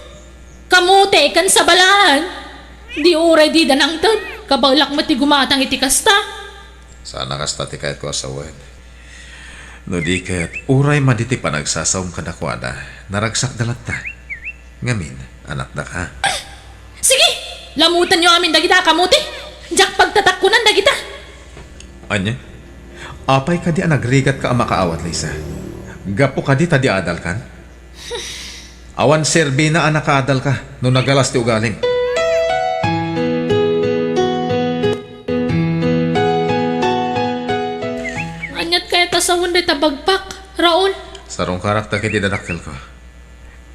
Kamote ken saba laeng? Di uray dida nangted, kabaelak met ti gumatang iti kasta. Saan a kasta ti kayatko a sawen. No di ket, uray madi ti panagsasaom kadakuada, naragsakda latta. Ngamin, anakdaka. Sige! Lamutenyo amin dagita a kamote! Diak pagtatakkunan dagita! Ania? Apay kadi a nagrigatka a makaawat, Lisa? Gapu kadi ta di adalkan? Awan serbina a nakaadalka no nagalas ti ugalim. Aniat kayat a sawen dayta bagpak, Raul? Sarungkarak dagiti dadakkelko.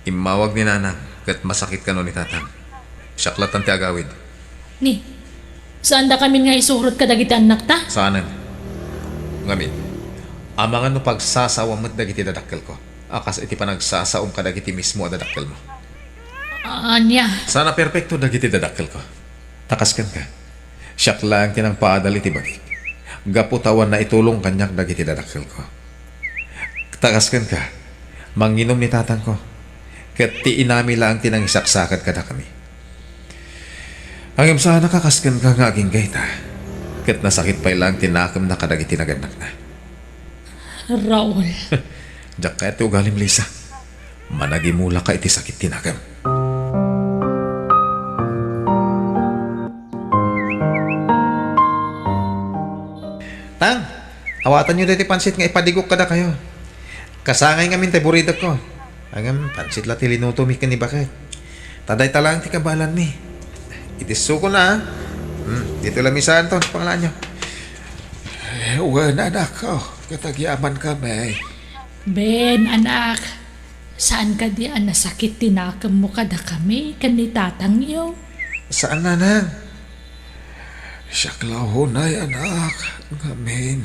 Immawag ni nanang ket masakit kano ni tatang. Siak lattan ti agawid. Ni, saan dakamin nga isurot kadagiti annakta? Saanen. Ngamin, amangan no pagsasawam met dagiti dadakkelko a kas iti panagsasaom kadagiti mismo a dadakkelmo. Ania? Saan a perpekto dagiti dadakkelko. Ta kas kenka, siak laeng ti nangpaadal iti bagik, gapu ta awan naitulong kaniak dagiti dadakkelko. Ta kas kenka, manginum ni tatangko, ket ti inami laeng ti nangisaksakad kadakami. Ngem saan a kas kenka nga agingga ita. Ket nasakit pay laeng ti nakemna kadagiti nagannakna. Raul. Diak kayat ti ugalim, Lisa. Managimulaka iti sakit ti nakem. Tang, awatanyo daytoy pansit nga ipadigok kadakayo. Kasangay ngamin tay buridekko. Ngem pansit la ti linutomi ken ni baket. Ta dayta laeng ti kabaelanmi. Iti suko na, ah. Hmm, ditoy lamisaanto, panglaayo. Eh, wen, anakko, ket agyamankami. Ben, anak, saan kadi a nasakit ti nakemmo kadakami ken ni tatangyo? Saan, nanang. Siak la unay, anak, ngamin,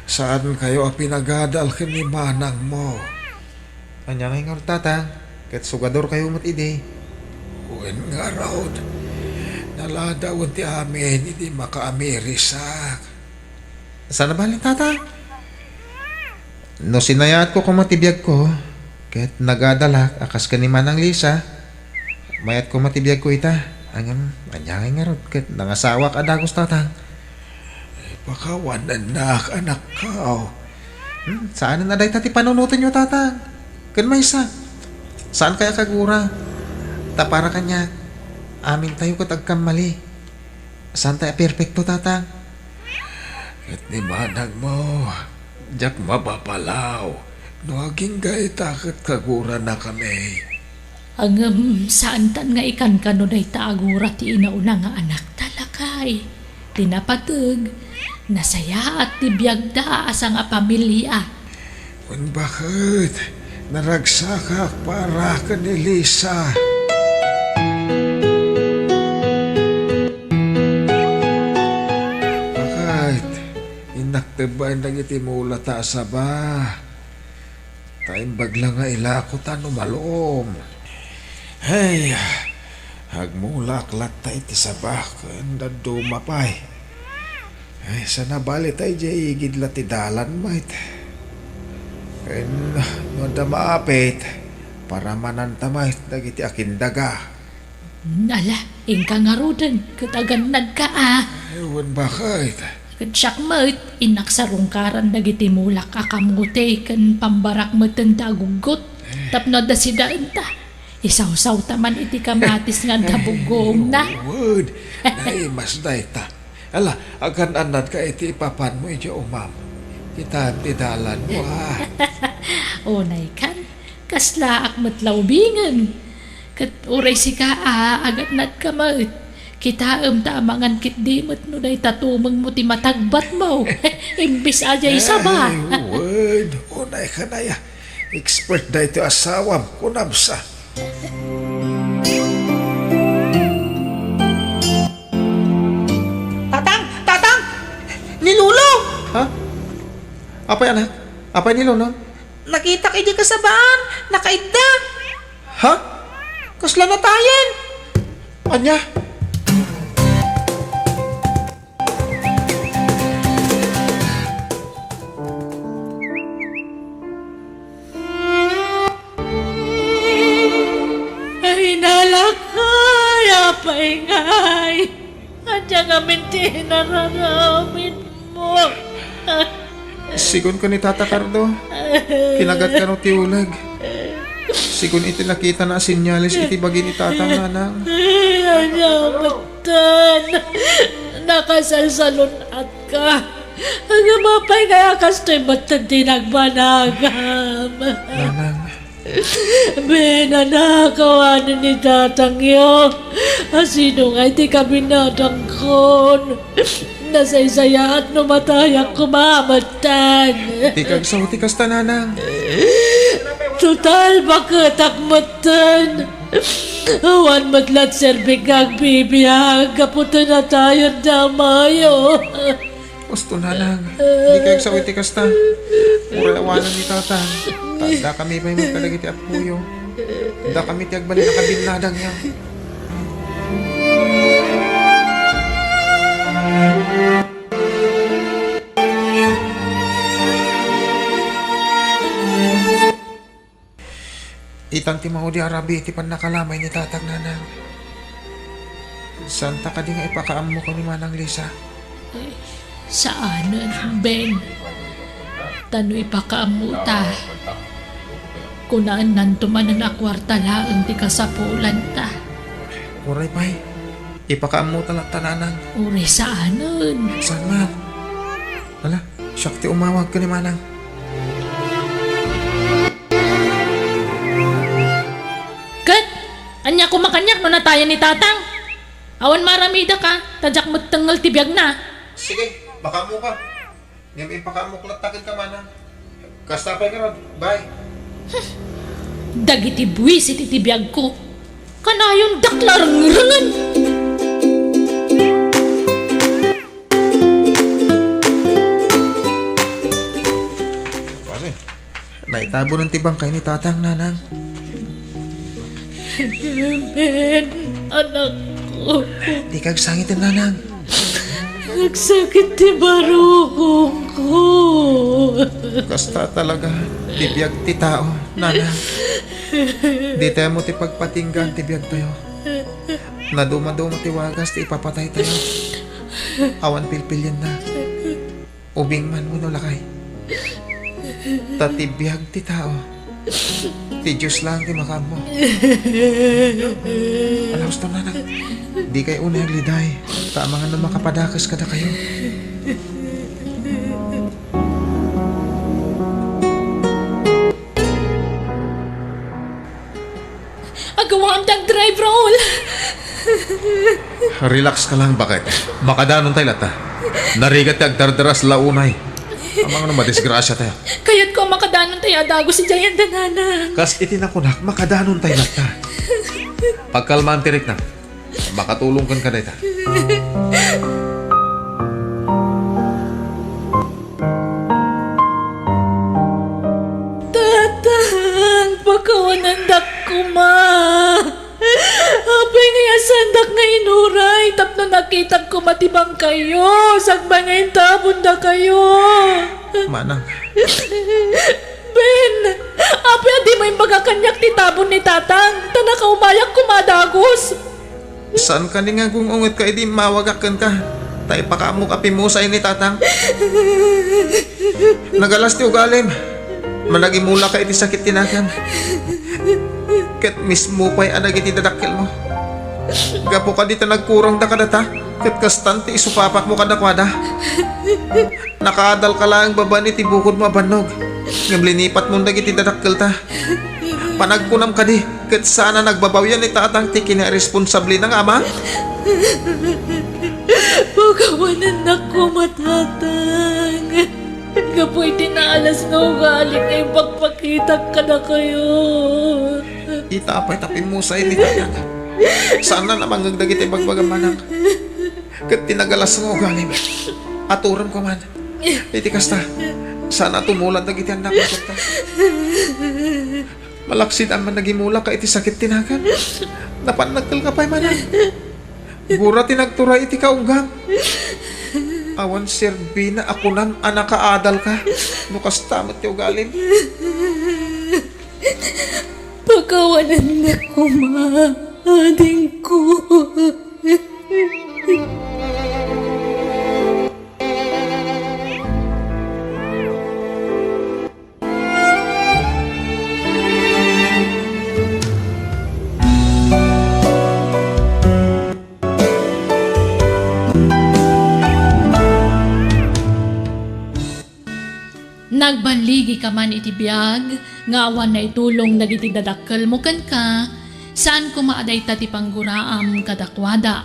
saankayo a pinagadal ken ni manangmo. Ania ngay ngarud, tatang? Ket sugadorkayo met idi. Wen ngarud, naladawen ti amin idi makaamirisak. Saan a bale, tatang? No sinayaatko koma ti biagko, ket nagadalak a kas ken ni Manang Lisa, mayat koma ti biagko ita. Ngem, ania ngay ngarud, ket nangasawak a dagus, tatang. Pakawanennak, anakko. Hmm, saanen a dayta ti panunotenyo, tatang. Ken maysa, saan kaya kagura? Ta para kaniak, amintayo ket agkammali. Saantay a perpekto, tatang. Ket ni manangmo, diak mapapalaw no agingga ita ket kaguranakami. Ngem saantan nga ikankano dayta a gura ti inauna nga anakta, lakay. Ti napateg, nasayaat ti biagda a sangapamilia. Wen baket, naragsakak para ken ni Lisa. Baket, innak tebbaen dagiti mulata a saba. Ta imbag la nga ilako ta no malom. Hey, agmulak latta iti saba ken dadduma pay. Ay, saan a bale ta idiay igid la ti dalan met. Ken no adda maapit, paramananta met dagiti akindaga. Ala, inka ngaruden ket agannadka a. Ay, wen baket. Ket siak met, innak sarungkaran dagiti mulak a kamote ken pambarak metten ta aguggot tapno adda sidaenta. Isawsawta man iti kamatis nga adda buggoomna. Wen, naimas dayta. Ala, agan-annadka iti ipapanmo idiay umam. Kitaem ti dalanmo, a. Unaykan, kaslaak met la ubingen. Ket uray sika a, agannadka met. Kitaem ta amangan ketdi met no dayta tumengmo ti matagbatmo. Imbes a diay saba. Ay, wen, unaykan aya. Expert daytoy asawam, kunam sa. Tatang! Tatang! Ni Lolo! Ha? Apay, anak? Apay ni Lolo? Nakitak idiay kasabaan, nakaidda. Ha? Kasla natayen? Ania? Ay, nalakay, apay ngay. Ania ngamin ti inararamidmo? Sigun ken ni Tata Cardo, kinagatkano ti uleg. Sigun iti nakitana a senyales iti bagi ni Tatang, nanang. Ania metten? Nakasalsalun-atka. Ngem apay nga kastoy metten ti nagbanagam? Nanang. Ben, anak, awanen ni tatangyo. Asino ngay ti kabinatangkon? Nasaysayaat no matayak koma metten. Dika agsaw ti kasta, nanang. Total, baketak metten. Awan met la ti serbik nga agbibiag gapu ta natayen ti amayo. Husto, nanang. Dika agsaw iti kasta. Uray awanen ni tatang. Ta addakami pay met kadagiti appoyo. Dakami ti agbalin a kabinnadangyo. Itan ti maudi a rabii ti pannakalamay ni tatang, nanang. Saanta kadi nga ipakaammo ken ni Manang Lisa? Saanen, Ben. Ta no ipakaammota, kunaennanto manen a kuarta laeng ti kasapulanta. Uray pay, ipakaammota latta, nanang. Uray saanen. Saan man? Ala, siak ti umawag ken ni manang. Ket, ania koma kaniak no natayen ni tatang? Awan maramidaka, ta diak met tengngel ti biagna. Sige, pakaammoka. Ngem impakaammok latta kenka, manang. Kasta pay ngarud, bye. Dagiti buisit iti biagko, kanayondak la rengrengen. Kuan, eh. Naitabunen ti bangkay ni tatang, nanang. Ben, anakko. Dika agsangiten, nanang. Agsakit ti barukongko. Kasta talaga ti biag ti tao, nanang. Ditayo met ti pagpatinggaan ti biagtayo. Nadumaduma ti wagas ti ipapataytayo. Awan pilpilienna. Ubing man wenno lakay. Ta ti biag ti tao, ti Dios laeng ti makaammo. Ala, husto, nanang. Dikay unay agliday, ta amangan no makapadakes kadakayo. Agawaam ti agdrive, Raul. Relax ka lang, baket. Makadanon tay latta. Narigat ti agdardaras la unay. Amangan no madisgrasiatayo. Kayatko a makadanon tay a dagus idiay anda, nanang. Kas iti nakunak, makadanon tay latta. Pagkalmaam ti riknam. Makatulong kenka dayta. Tatang, pakawanendak koma. Apay nga iyasandak nga inuray tapno nakitak koma ti bangkayyo, sakbay nga intabondakayo. Manang. Ben, apay a dimo imbaga kaniak ti tabon ni tatang, ta nakaumayak koma a dagus. Saan kani nga gung-ungetka idi immawagak kenka, ta ipakaammok a pimusay ni tatang? Nagalas ti ugalim. Managimulaka iti sakit ti nagan. Ket mismo pay a dagiti dadakkelmo. Gapu kadi ta nagkurangda kadata, ket kastan ti isupapakmo kadakuada. Nakaadalka laeng babaen iti bukodmo a bannog, ngem linipatmon dagiti dadakkelta. Panagkunam kadi, ket saan a nagbabawian ni tatang ti kinairesponsablena nga ama? Pakawanennak koma, tatang. Gapu iti naalas nga ugali nga ipakpakitak kadakayo. Ita pay ta pimusay ni tatang. Saan a namangngeg dagiti ibagbagam, manang. Ket ti nagalas nga ugalim, aturem koma. Iti kasta, saan a tumulat dagiti annakmo kenka. Malaksid a managimulaka iti sakit ti nagan. Napannagkelka pay manen. Gura ti nagturay iti kaunggam. Awan serbina a kunam a nakaadalka no kasta met ti ugalim. Pakawanennak koma, adingko. Nagballigika man iti biag nga awan naitulong dagiti dadakkelmo kenka, saan koma a dayta ti pangguraam kadakuada.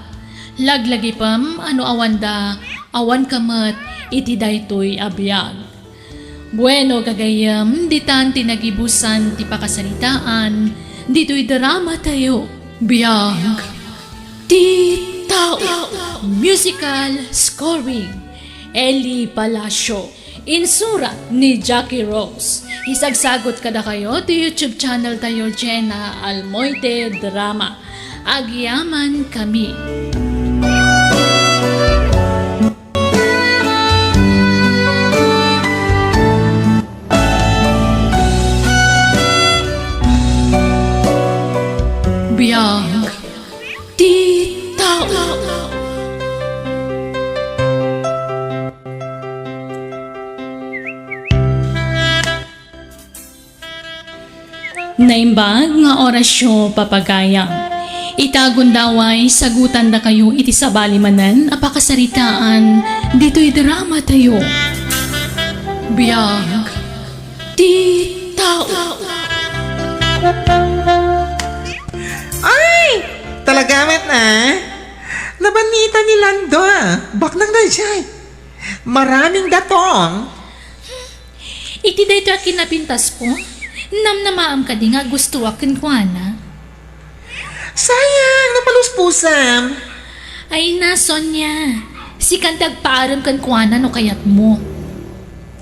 Laglagipem a no awanda, awanka met iti daytoy a biag. Bueno, gagayyem, ditan ti nagibusan ti pakasaritaan ditoy drama tayo. Biag ti tao. Musical scoring, Eli Palacio. Insurat ni Jackie Rose. Isagsagot kadakayo ti YouTube channel tayo, Jenna Almoite Drama. Agyaman kami. Biag ti tao. Naimbag nga orasyo, papagayam. Ita gundaway, sagutandakayo iti sabali manen a pakasaritaan ditoy dramatayo. Biag ti tao. Ay! Talaga met, ah? Nabannita ni Lando, ah. Baknang daydiay. Maraming datong. Iti daytoy a kinapintasko, namnamaam kadi nga agustoak kenkuana? Sayang, napaluspusam. Ay na, Sonia. Sikan ti agpaarem kenkuana no kayatmo.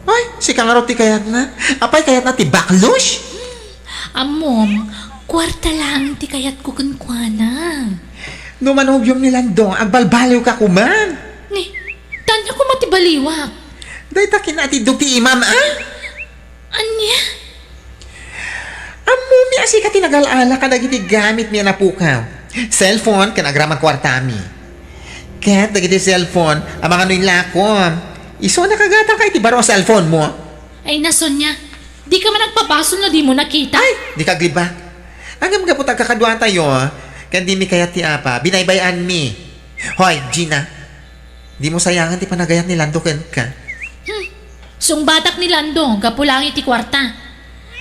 Ay, sika ngarud ti kayatna? Apay, kayatna ti baklos? Ammom, kuarta laeng ti kayatko kenkuana. No manubyom ni Lando, agbalbaliwka koma. Ni, ania koma ti baliwak? Dayta kinatiddog ti imam, ah? Ania? Ammomi a sika ti nagal-ala kadagiti gamitmi a napukaw. Cellphone ken agraman kuartami. Ket dagiti cellphone a mangano inlakom, isu a nakagatangka iti baro a cellphone mo. Ay na, Sonia, dika man agpabasol no dimo nakita. Ay, dika aglibak. Ngem gapu ta agkakaduatayo, ken dimi kayat ti apa, binaybay-anmi. Hoy, Gina, dimo sayangan ti panagayat ni Lando kenka. Hmm. Sungbatak ni Lando gapu laeng iti kuarta.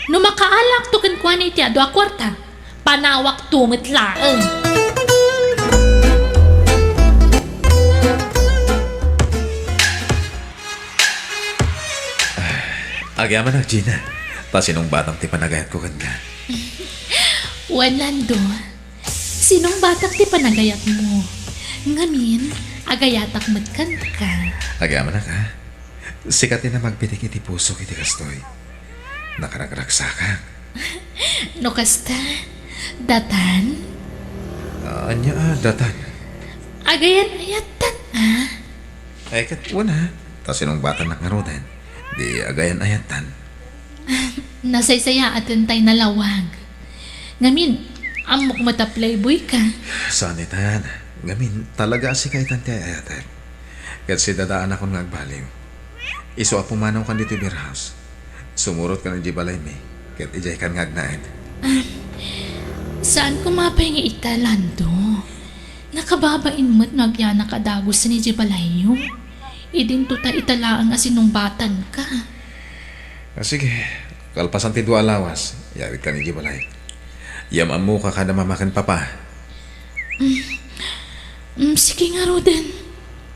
No makaalakto kenkuana iti adu a kuarta, panawakto met laeng. Agyamanak, Gina. Ta sinungbatam ti panagayatko kenka. Wen, Lando, sinungbatak ti panagayatmo. Ngamin, agayatak met kenka. Agyamanak, ha? Sika ti namagpitik iti pusok iti kastoy. Nakaragragsakak. No kasta, datan? Ah, ania a datan? Agayan-ayattan a. Ay, ket wen a, ta sinungbatannak ngaruden, di agayan-ayattan. Nasaysayaatentay nalawag. Ngamin, ammok met a playboy ka. Saan itan. Ngamin, talaga a sika itan ti ay-ayatek. Ket sidadaanakon nga agbaliw. Isu a pumanawkan ditoy beer house. Sumurotkan idiay balaymi, ket idiaykan nga agnaed. Ah, saan koma pay nga ita, Lando? Nakababain met no agyanak a dagusen idiay balayyo. Idinto ta ita laeng a sinungbatanka. Ah, sige, kalpasan ti dua a lawas, yawidkan idiay balay. Yam-ammoka kada mama ken papa. Mm. Mm, sige ngaruden.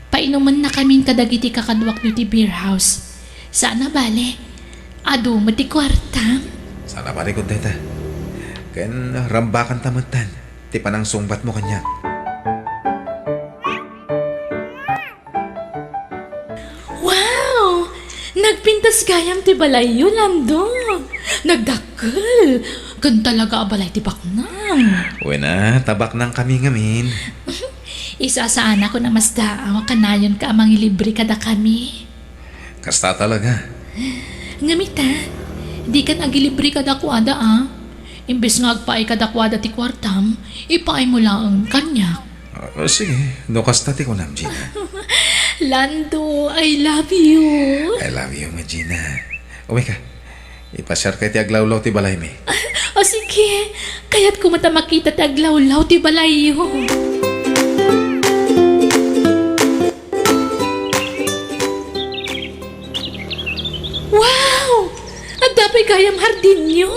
Painumennakamin kadagiti kakaduak ditoy beer house. Saan a bale, adu met ti kuartam. Saan a bale, ket dayta. Ken rambakanta metten ti panangsungbatmo kaniak. Wow! Nagpintas gayam ti balayyo, Lando. Nagdakkel. Ken talaga a balay ti baknang. Wen a, ta baknangkami ngamin. Isasaanakon a masdaaw a kanayonka a mangilibre kadakami. Kasta talaga. Ngem ita, dikan agilibre kadakuada, a. Imbes nga agpaay kadakuada ti kuartam, ipaaymo laeng kaniak. Ah, sige, no kasta ti kunam, Gina. Lando, I love you. I love you, Gina. Umay ka. Ipasiarka iti aglawlaw ti balaymi. O sige, kayatko met a makita ti aglawlaw ti balayyo. Wow! Adda pay gayam hardinyo!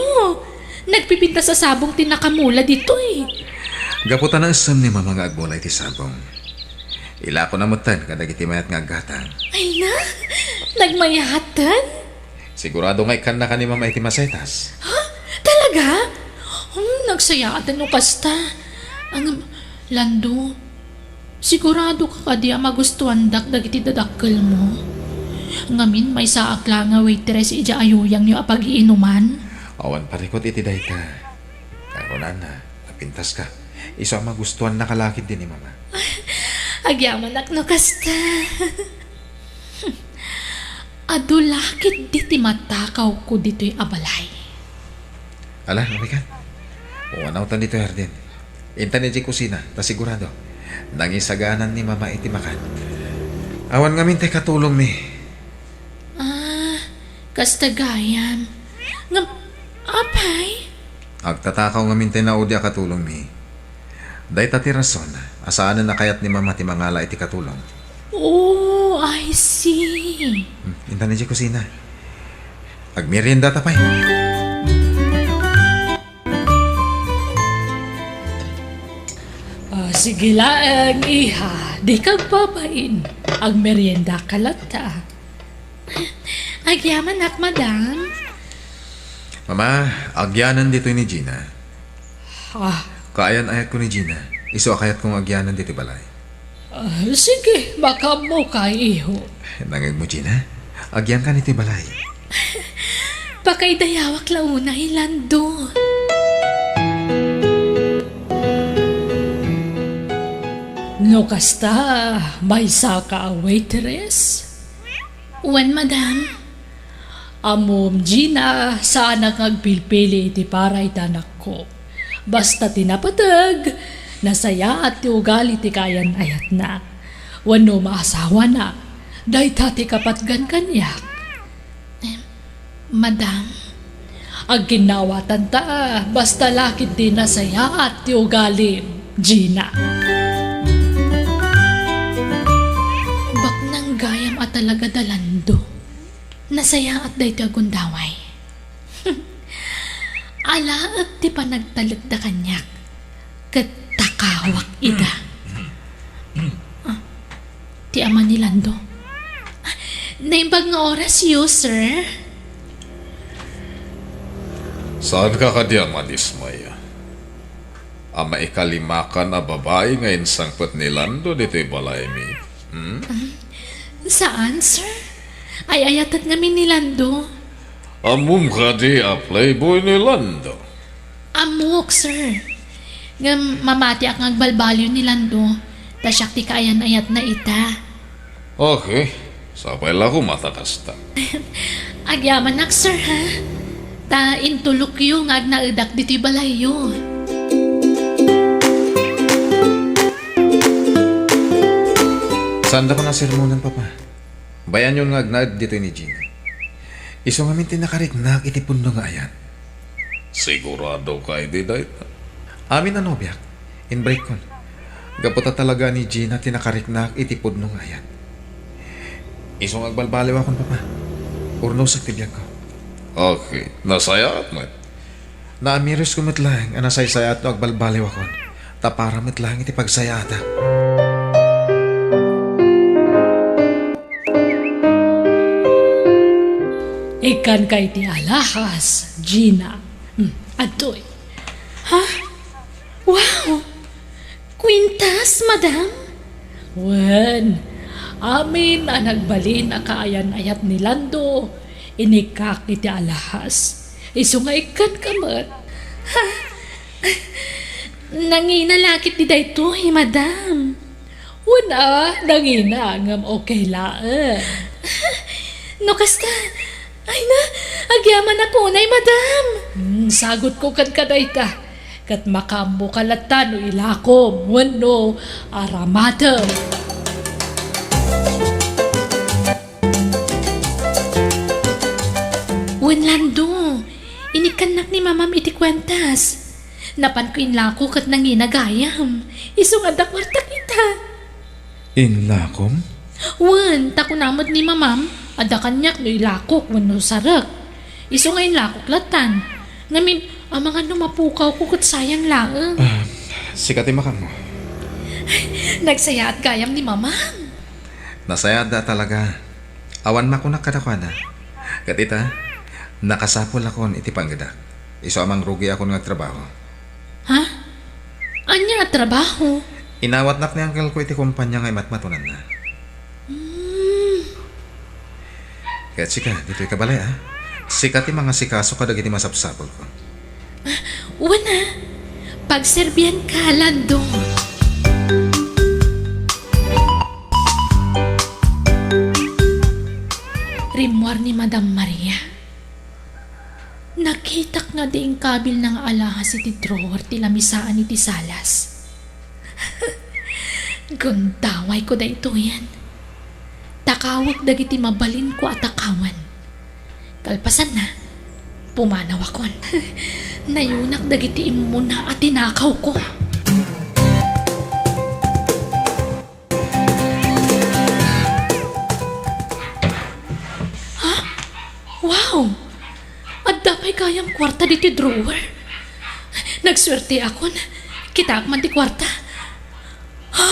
Nagpipintas a sabong ti nakamula ditoy. Gapu ta naessem ni Mama nga agmula iti sabong. Ilakona metten kadagiti mayat nga aggatang. Ay na! Nagmayaten? Sigurado nga ikkannaka ni Mama iti masetas. Ha? Talaga? Hmm, nagsayaaten no kasta. Ang, Lando, sigurado ka kadi a magustuandak dagiti dadakkelmo? Ngamin, maysaak la nga waitress idiay ayuyangyo a pagiinuman? Awan parikut iti dayta. Kunana, napintaska. Isu a magustuannaka la ketdi ni Mama. Agyamanak no kasta. Adu la ketdi ti matakawko ditoy a balay. Ala, umaykan. Pumanawtan ditoy hardin. Intan idiay kusina, ta sigurado, nangisagaanan ni Mama iti makan. Awan ngamin ti katulongmi. Ah, kasta gayam. Ngem, apay? Agtatakaw ngamin ti naudi a katulongmi. Dayta ti rason a saanen a kayat ni Mama ti mangala iti katulong. Oh, I see. Hmm, intan idiay kusina. Agmeriendata pay. Ah, sige laeng, iha. Dika agbabain. Agmeriendaka latta. Agyamanak, madam. Mama, agyanan ditoy ni Gina. Ah. Kaayan-ayatko ni Gina. Isu a kayatko nga agyanan ditoy balay. Ah, sige, makaammoka, iho. Nangegmo, Gina? Agyanka ditoy balay. Pakaidayawak la unay, Lando. No kasta, maysaka a waitress? Wen, madam. Ammom, Gina, saanak nga agpilpili iti para iti anakko. Basta ti napateg, nasayaat ti ugali ti kaayan-ayatna. Wenno maasawana, dayta ti kapatgan kaniak. Em, madam? Agginnaawatanta, basta la ketdi nasayaat ti ugalim, Gina. Baknang gayam a talaga da Lando. Nasayaat daytoy a gundaway. Alaek ti panagtalekda kaniak, ket takawak ida. Ah, ti ama ni Lando. Ah, naimbag nga orasyo, sir. Saanka kadi a madismaya a maikalimakan a babai nga insangpet ni Lando ditoy balaymi? Hmm? Saan, sir? Ay-ayatek ngamin ni Lando. Ammom kadi a playboy ni Lando? Ammok, sir. Ngem mamatiak nga agbalbaliw ni Lando, ta siak ti kaayan-ayatna ita. Okay, sapay la koma ta kasta. Agyamanak, sir, ha? Ta intulokyo nga agnaedak ditoy balayyo. Saanda koma a sermonan, Papa. Bayanyon nga agnaed ditoy ni Gina. Isu ngamin ti nakariknak iti pudno nga ayat. Siguradoka idi dayta? Amin a nobiak, inbrightkon. Gapu ta talaga ni Gina ti nakariknak iti pudno nga ayat. Isu nga agbalbaliwakon, Papa. Urnosek ti biagko. Okay, nasayaat met. Naamiresko met laeng a nasaysayaat no agbalbaliwakon, ta para met laeng iti pagsayaatak. Ikkanka iti alahas, Gina. Hmm, adtoy. Ha? Wow! Kwintas, madam? Wen, amin a nagbalin a kaayan-ayat ni Lando, inikkak iti alahas. Isu nga ikkanka met. Ha? Nangina la ketdi daytoy, madam. Wen a, nangina, ngem okay laeng. No kasta, ay na, agyamanak unay, madam. Hmm, sagutko kenka dayta. Ket makaammoka latta no ilakom wenno aramatem. Wen, Lando, inikkannak ni Mamam iti kuentas. Napanko inlako ket nangina gayam. Isu nga adda kuartak ita. Inlakom? Wen, ta kuna met ni Mamam, adda kaniak no ilakok wenno sarek. Isu nga inlakok lattan. Ngamin, amangan no mapukawko ket sayang laeng. Ah, sika ti makaammo. Nagsayaat gayam ni Mamam. Nasayaatda talaga. Awan makunak kadakuada. Ket ita, nakasapulakon iti pangedak. Isu a mangrugiakon nga agtrabaho. Ha? Ania a trabaho? Inawatnak ni angkelko iti kompania nga imatmatonanna. Hmm. Ket sika, ditoy ka balay, a? Sika ti mangasikaso kadagiti masapsapulko. Ah, wen a, pagserbianka, Lando. Rimmuar ni Madam Maria. Nakitak nga di inkabilna nga alahas iti drawer ti lamisaan iti salas. Gundawayko daytoyen. Takawek dagiti mabalinko a takawan. Kalpasanna, Pumanawakon. Nayunak dagiti immuna a tinakawko. Ha? Wow! Adda pay gayam kuarta ditoy drawer. Nagsuerteakon. Kitaak man ti kuarta. Ha?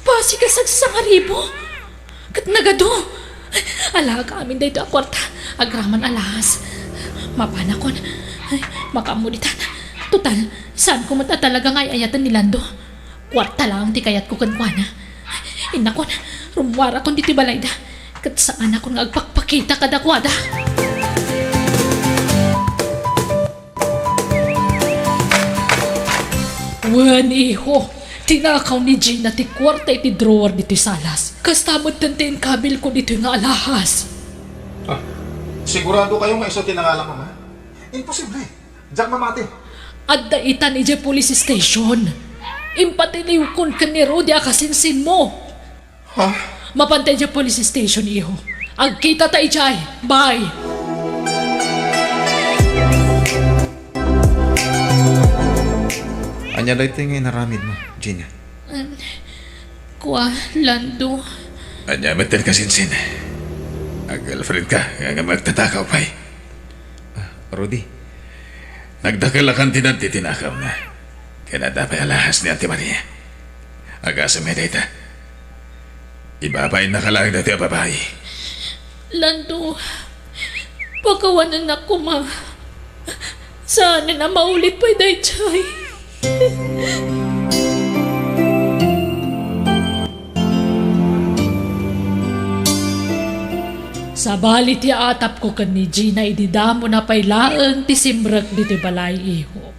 Basig a sagsangaribu? Ket nagadu? Alaak amin daytoy a kuarta. Agraman a lahas. Mapanakon. Ay, makaammo ditan. Total, saanko met a talaga nga ay-ayaten ni Lando. Kuarta laeng ti kayatko kenkuana. Innakon, rummuarakon ditoy balayda. Ket saanakon nga agpakpakita kadakuada. Wen, iho, tinakaw ni Gina ti kuarta iti drawer ditoy salas. Kasta metten ti inkabilko ditoy nga alahas. Ah, sigurado kayo nga isu ti nangalak, Mama? Imposible. Diak mamati. Adda itan idiay police station. Impatiliwkon ken ni Rudy a kasinsinmo. Ha? Mapanta idiay police station, iho. Agkitata idiay. Bye. Ania daytoy nga inaramidmo, Gina? Em, kua, Lando. Ania met ti kasinsin? Ag-girlfriend ka, ngem agtatakaw pay. Ah, Rudy, nagdakelakan ti nagtitinakawna. Ken adda pay alahas ni Auntie Maria. Agasem dayta. Ibabainna ka laeng daytoy a babai. Lando, pakawanennak koma. Saanen a maulit pay daytoy. Sabali ti atapko ken ni Gina idi damona pay laeng ti simrek ditoy balay, iho.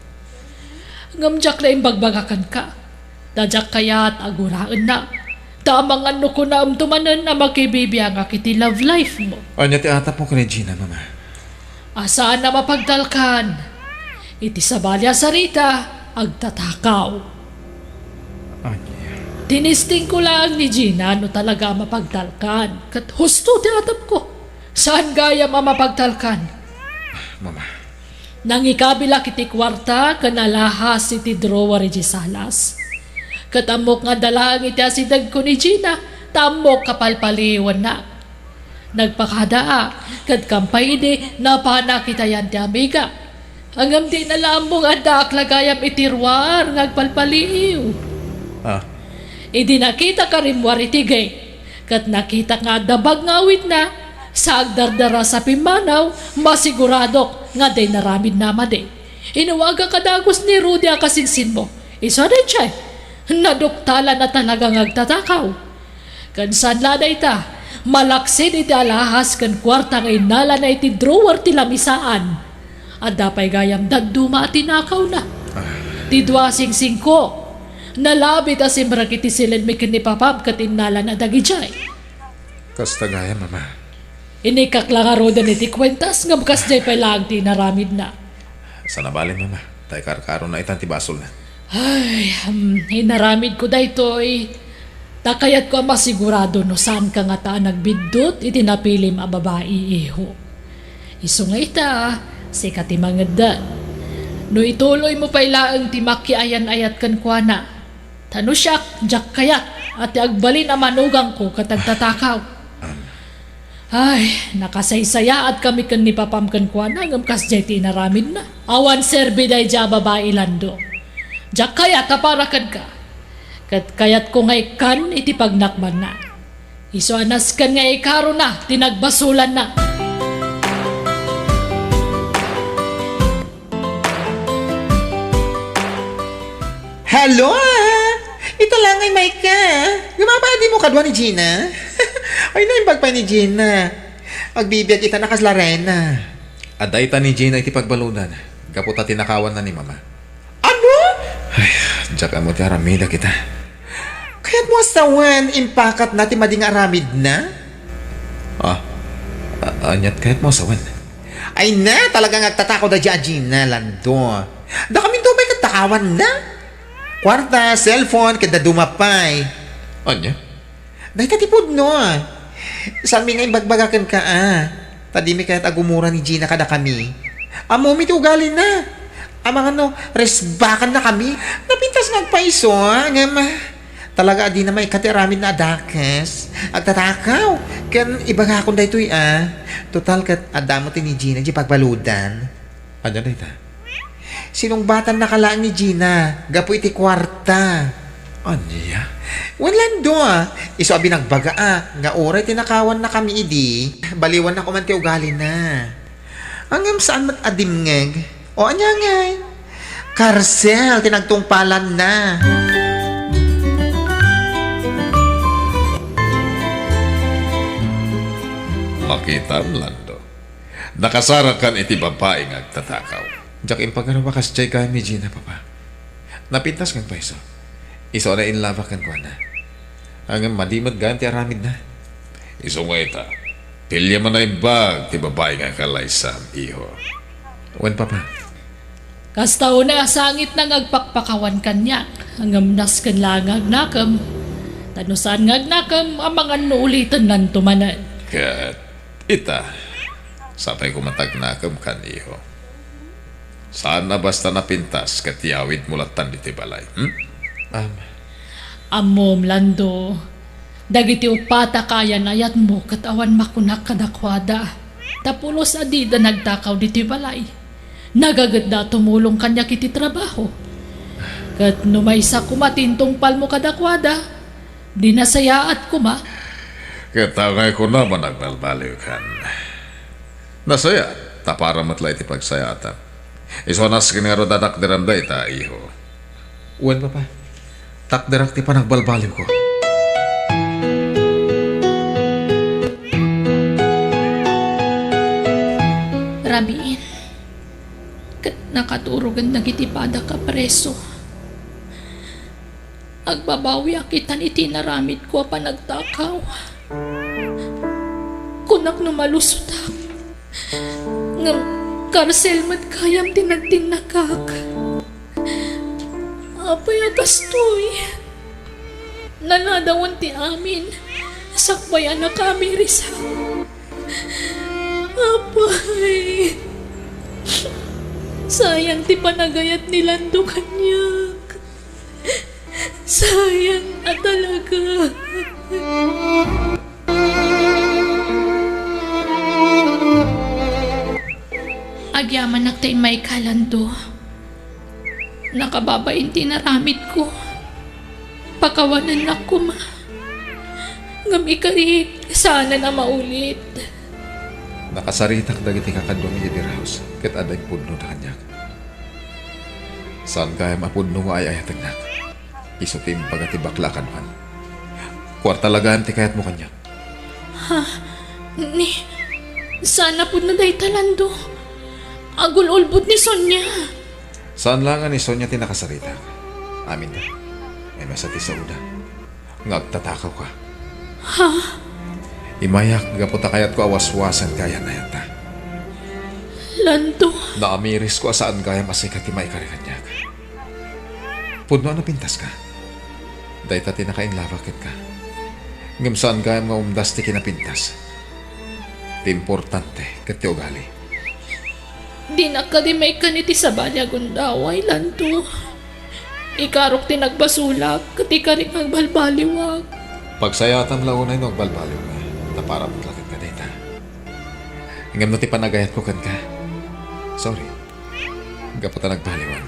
Ngem diak la imbagbaga kenka. Ta diak kayat a guraenna. Ta amangan no kunaemto manen a makibibiangak iti love life mo. Ania ti atapmo ken ni Gina, Mama? A saan a mapagtalkan. Iti sabali a sarita, agtatakaw. Ania? Tinistingko laeng ni Gina no talaga a mapagtalkan. Ket husto ti atapko. Saan gayam a mapagtalkan. Mama. Nangikabilak iti kuarta ken alahas iti drawer idiay salas. Ket ammok nga adda laeng iti asidegko ni Gina, ta ammok a palpaliiwennak. Nagpakadaak, ket kampay idi napanak iti ayan ti amiga. Ngem dina la ammo nga addaak la gayam iti ruar nga agpalpaliiw. Ah. Idi nakitak a rimmuar iti gate, ket nakitak nga adda bag nga awitna, sa agdardarasa pimmanaw, masiguradok nga adda inaramidna madi. Inawagak a dagus ni Rudy a kasinsinmo. Isu a daydiay, naduktalan a talaga nga agtatakaw. Ken saan la dayta, malaksid iti alahas ken kuarta nga innalana iti drawer ti lamisaan. Adda pay gayam dadduma a tinakawna. Ah. Ti dua a singsingko, nalabit a simrek iti siled mi ken ni Papam ket innalana dagidiay. Kasta gayam, Mama. Inikkak la ngaruden iti kuentas ngem kasdiay pay laeng ti inaramidna. Saan a bale, Mama, ta ikarkarona itan ti basolna. Ay, hmm, inaramidko daytoy. Ta kayatko a masigurado no saanka ngata a nagbiddut iti napilim a babai, iho. Isu nga ita, sika ti mangeddan. No ituloymo pay laeng ti makiayan-ayat kenkuana, ta no siak, diak kayat a ti agbalin a manugangko ket agtatakaw. Ay, nakasaysayaatkami ken ni Papam kenkuana ngem kasdiay ti inaramidna. Awan serbi daydiay a babai, Lando. Diak kayat a para kenka. Ket kayatko nga ikkan iti pagnakbanna. Isu a nasken nga ikarona ti nagbasolanna. Hello, ah! Ita la ngay, Micah. Ngem apay a dimo kadua ni Gina? Ay, naimbag pay ni Gina. Agbibiag ita a kasla reyna. Adda ita ni Gina iti pagbaludan, gapu ta tinakawanna ni Mama. Ano? Ay, diak ammo ti aramidek ita. Kayatmo a sawen, impakatna ti madi nga aramidna? Ah, a-, aniat kayatmo a sawen? Ay na, talaga nga agtatakaw daydiay a Gina, Lando. Dakaminto pay ket takawanna. Kuarta, cellphone, ket dadduma pay. Ania? Dayta ti pudno. Saanmi nga imbagbaga kenka, a. Ta dimi kayat a gumura ni Gina kadakami. Ammomi ti ugalina. Amangan no, resbakanna kami. Napintas nga agpaiso, ngem, talaga a dina maikkat ti aramidna a dakes. Agtatakaw. Ken ibagakon daytoy, a. Total, ket adda met ni Gina diay pagbaludan. Ania dayta? Sinungbatannaka laeng ni Gina gapu iti kuarta. Ania? Wen, Lando, a. Isu a binagbagaak nga uray tinakawannakami idi, baliwanna koma ti ugalina. Ngem saan met a dimngeg? O ania ngay? Karsel ti nagtungpalanna. Makitam, Lando. Nakasarakan iti babai nga agtatakaw. Diak impagarup a kasdiay gayam ni Gina, Papa. Napintas nga agpaiso. Isu a nainlabak kenkuana. Ngem madi met gayam ti aramidna. Isu nga ita, piliam a naimbag ti babai nga kalaysam, iho. Wen, Papa. Kasta unay a sangitna nga agpakpakawan kaniak, ngem nasken laeng nga agnakem. Ta no saan nga agnakem, amangan no ulitennanto manen. Ket ita, sapay koma ta agnakem kan, iho. Saan a basta napintas ket yawidmo lattan ditoy balay, hmm? Am. Ammom, Lando, dagiti uppat a kaayan-ayatmo ket awan makunak kadakuada, ta pulos a dida nagtakaw ditoy balay. Nagagetda a tumulong kaniak iti trabaho. Ket no maysa koma ti intungpalmo kadakuada, di nasayaat koma. Ket angay kunam a nagbalbaliwkan. Nasayaat, ta para met la iti pagsayaatam. Isu a nasken ngarud a takderam dayta, iho. Wen, Papa. Takderak ti panagbalbaliwko. Rabiin, ket nakaturogen dagiti padak a preso. Agbabawiak itan iti inaramidko a panagtakaw. Kunak no malusotak, ngem karsel met gayam ti nagtinnakak. Apay a kastoy? Naladawan ti amin, sakbay a nakaamirisak. Apay, sayang ti panagayat ni Lando kaniak. Sayang a talaga. Agyamanak ta immayka, Lando. Nakababain ti inaramidko. Pakawanennak koma. Ngem ikarik, saanen a maulit. Nakasaritak dagiti kakaduam idiay raos, ket adda impudnona kaniak. Saan gayam a pudno nga ay-ayatennak. Isu ti imbaga ti bakla a kaduam. Kuarta la gayam ti kayatmo kaniak. Ha? Ni, saan a pudno dayta, Lando? Agul-ulbod ni Sonia. Saan la nga ni Sonia ti nakasaritak. Aminda. Ay, masa ti sauda nga agtatakawka. Ha? Imayak gapu ta kayatko a waswasen ti ayan-ayatta. Lando. Naamirisko a saan gayam a sika ti maikari kaniak. Pudno a napintaska. Dayta ti nakainlabak kenka. Ngem saan gayam nga umdas ti kinapintas. Ti importante ket ti ugali. Dinak kadi maikkan iti sabali a gundaway, Lando. Ikarok ti nagbasolak, ket ikarik nga agbalbaliwak. Pagsayaatam la unay no agbalbaliwka, ta para met la ket kadayta. Ngem no ti panagayatko kenka, sorry. Gapu ta nagbaliwan.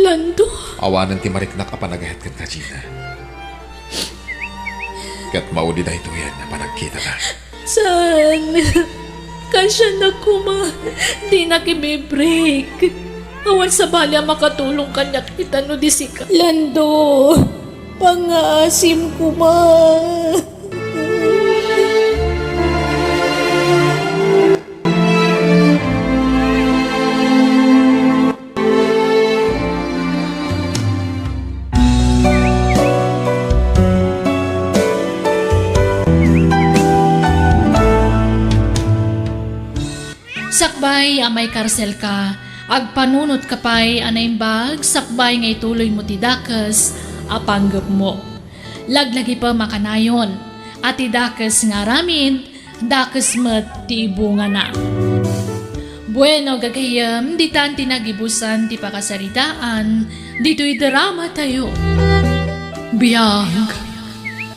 Lando. Awanen ti mariknak a panagayat kenka, Gina. Ket maudi daytoyen a panagkitana. Saan? Kasianak koma. Dinak ibibreak. Awan sabali a makatulong kaniak ita no di sika. Lando, pangngaasim koma. Sakbay a maikarselka, agpanunotka pay a naimbag sakbay nga ituloymo ti dakes a panggepmo. Laglagipem a kanayon a ti dakes nga aramid dakes met ti ibungana. Bueno, gagayyem, ditan ti nagibusan ti pakasaritaan ditoy drama tayo. Biag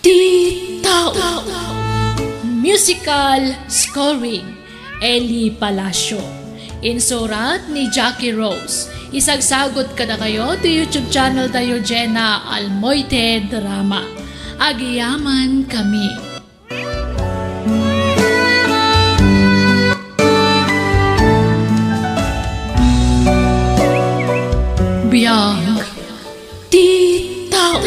ti tao. Musical scoring, Eli Palacio. Insurat ni Jackie Rose. Isagsagot kadakayo ti YouTube channel tayo, Jenna Almoite Drama. Agyamankami. Biag ti tao.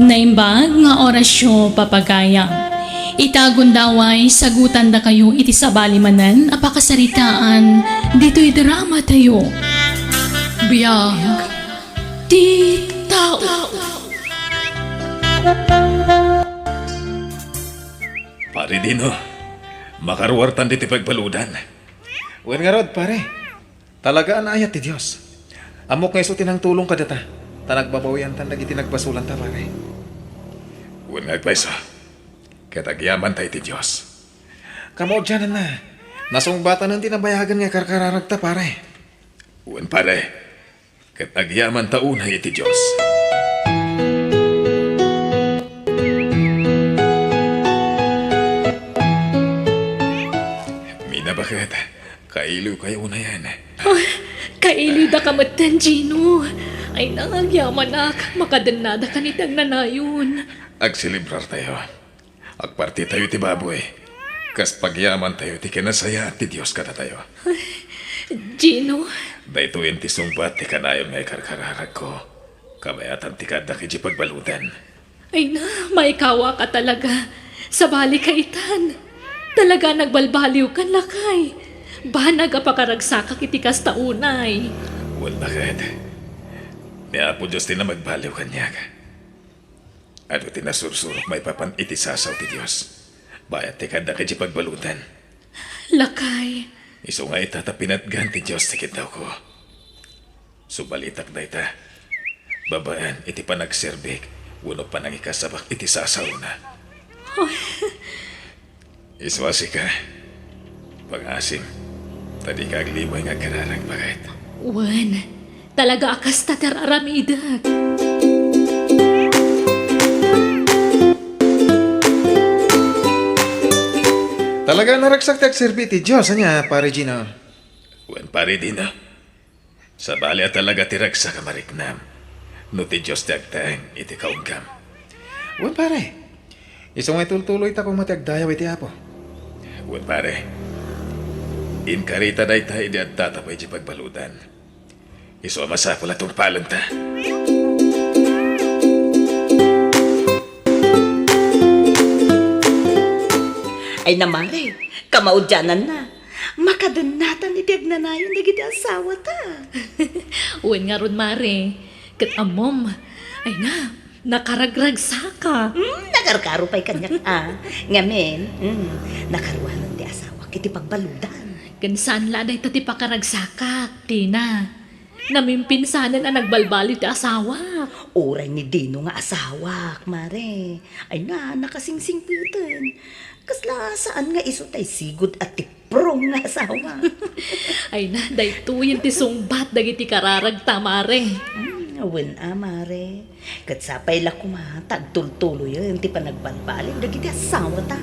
Naimbag nga orasyo, papagayam. Ita gundaway, sagutandakayo iti sabali manen a pakasaritaan ditoy drama tayo. Biag ti tao. Pare Dino, makaruartan ditoy pagbaludan. Wen ngarud, pare. Talaga a naayat ti Dios. Ammok nga isu ti nangtulong kadata, ta nagbabawiantan dagiti nagbasolanta, pare. Wen nga agpayso, ket agyamanta iti Dios. Kamaudiananna, nasungbatanen ti nabayagen nga ikarkararagta, pare. Wen, pare, ket agyamanta unay iti Dios. Mina, baket, kailiwkayo unayen. Ay, kailiwdaka metten, Gino. Ay, nagyamanak, makadennadakan iti agnanayon. Agselebrartayo. Agpartitayo iti baboy, kas pagyamantayo ti kinasayaat ti Dios kadatayo. Gino. Daytoyen ti sungbat ti kanayon nga ikarkararagko. Kabayatan ti kaaddak idiay pagbaludan. Ay na, maikawaka talaga. Sabali ka itan. Talaga nagbalbaliwkan, lakay. Banag a pakaragsakak iti kasta unay. Wen, baket. Ni Apo Dios ti namagbaliw kaniak. Adu ti nasursurok maipapan iti sasaw ti Dios. Bayat ti kaaddak idiay pagbaludan. Lakay. Isu nga ita ta pinatgan ti Dios ti kiddawko. Subalitak dayta. Babaen iti panagserbik wenno panangikasabak iti sasawna. Oy. Isu a sika, pangasim, ta dika aglimay nga agkararag, baket. Wen, talaga a kasta ti ar-aramidek. Talaga a naragsak ti agserbi ti Dios, ania, Pare Gino? Wen, Pare Dino. Sabali a talaga ti ragsak a mariknam no ti Dios ti agtaeng iti kaunggam. Wen, pare. Isu nga itultuloyta koma ti agdayaw iti Apo. Wen, pare. Inkarita dayta idi adtata pay idiay pagbaludan. Isu a masapul a tungpalenta. Ay na, mare, kamaudiananna. Makadennatan iti agnanayon dagiti asawata. Wen ngarud, mare, ket ammom, ay na, nakaragragsaka. Hmm, nakarkaro pay kaniak, a. Ngamin, hmm, nakaruanen ti asawak iti pagbaludan. Ken saan la dayta ti pakaragsakak, Tina. Namimpinsanen a nagbalbaliw ti asawak. Uray ni Dino nga asawak, mare. Ay na, nakasingsingpeten. Kasla saan nga isu tay sigud a tiprong nga asawa. Ay na, daytoyen ti sungbat dagiti kararagta, mare. Hmm, wen a, mare. Ket sapay la koma ta agtultuloyen ti panagbalbaliw dagiti asawata.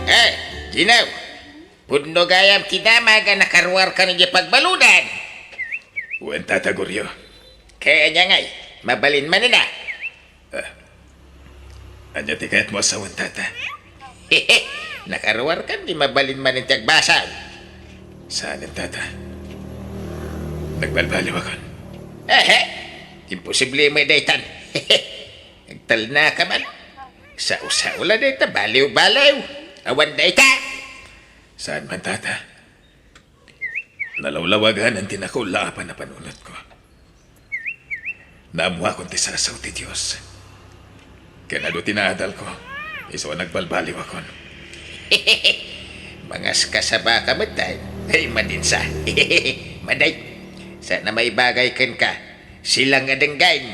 Eh, Gino, pudno gayam ti damag a nakaruarkan idiay pagbaludan. Wen, Tata Goryo. Kaya niya ngay, mabalin manen a. Ah. Ania ti kayatmo a sawen, Tata? Nakaruarkan di mabalin manen ti agbasol. Saanen, Tata. Nagbalbaliwakon. Ehe, imposible met daytan. Agtalnaka man. Sao-sao la dayta, baliw-baliw. Awan dayta. Saan man, Tata? Nalawlawaganan ti nakullaapan a panunotko. Naammoakon ti sasaw ti Dios. Ken adu ti naadalko, isu a nagbalbaliwakon. Mangaskasabaka met, ay, ay, madinsa. Maday, saan a maibagay kenka. Silang a denggen.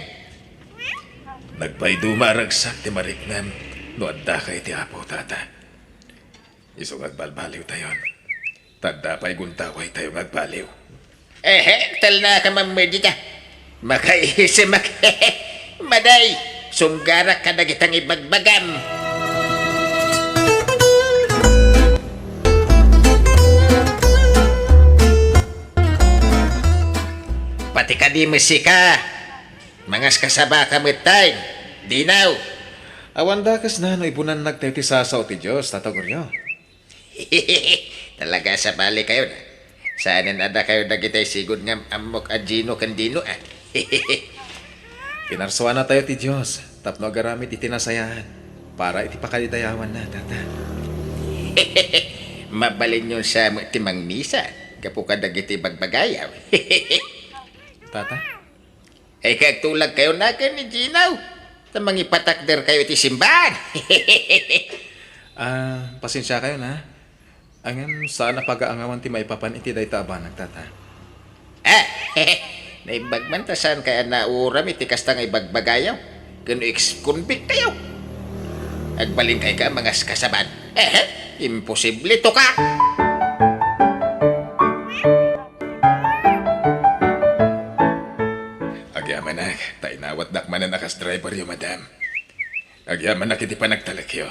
Nagpaiduma a ragsak ti mariknam no addaka iti Apo, Tata. Isu nga agbalbaliwtayon. Ta adda pay gundawaytayo nga agbaliw. Ehe, talna ka, Ma'am Medita. Makaisimak. Maday, sunggarak kadagita nga ibagbagam. Pati kadi met sika, mangaskasabaka met, tay. Dinaw. Awan dakes na no ibunannagtayo ti sasao ti Dios, Tata Goryo. Talaga, sabali kayo na. Saanen a dakayo dagiti sigud nga ammok a Gino ken Dino, ah. Pinarsuanatayo ti Dios tapno agaramid iti nasayaat para iti pakalidayawanna, Tata. Mabalinyon sa met ti mangmisa gapu kadagiti bagbagayaw. Tata? Ay, kay agtulagkayo na ken ni Gino. Ta mangipatakderkayo iti simbahan. Ah, pasensiakayo na. Ngem saan a pagaangawan ti maipapan iti dayta a banag, Tata. Ah, naimbag man ta saan kay a nauram iti kasta nga ibagbagayo. Ken ex-convict kayo. Agbalin kay ka mangaskasaba. Eh, imposible to ka. Agyamanak, ta inawatdak manen a kas driveryo, madam. Agyamanak iti panagtalekyo.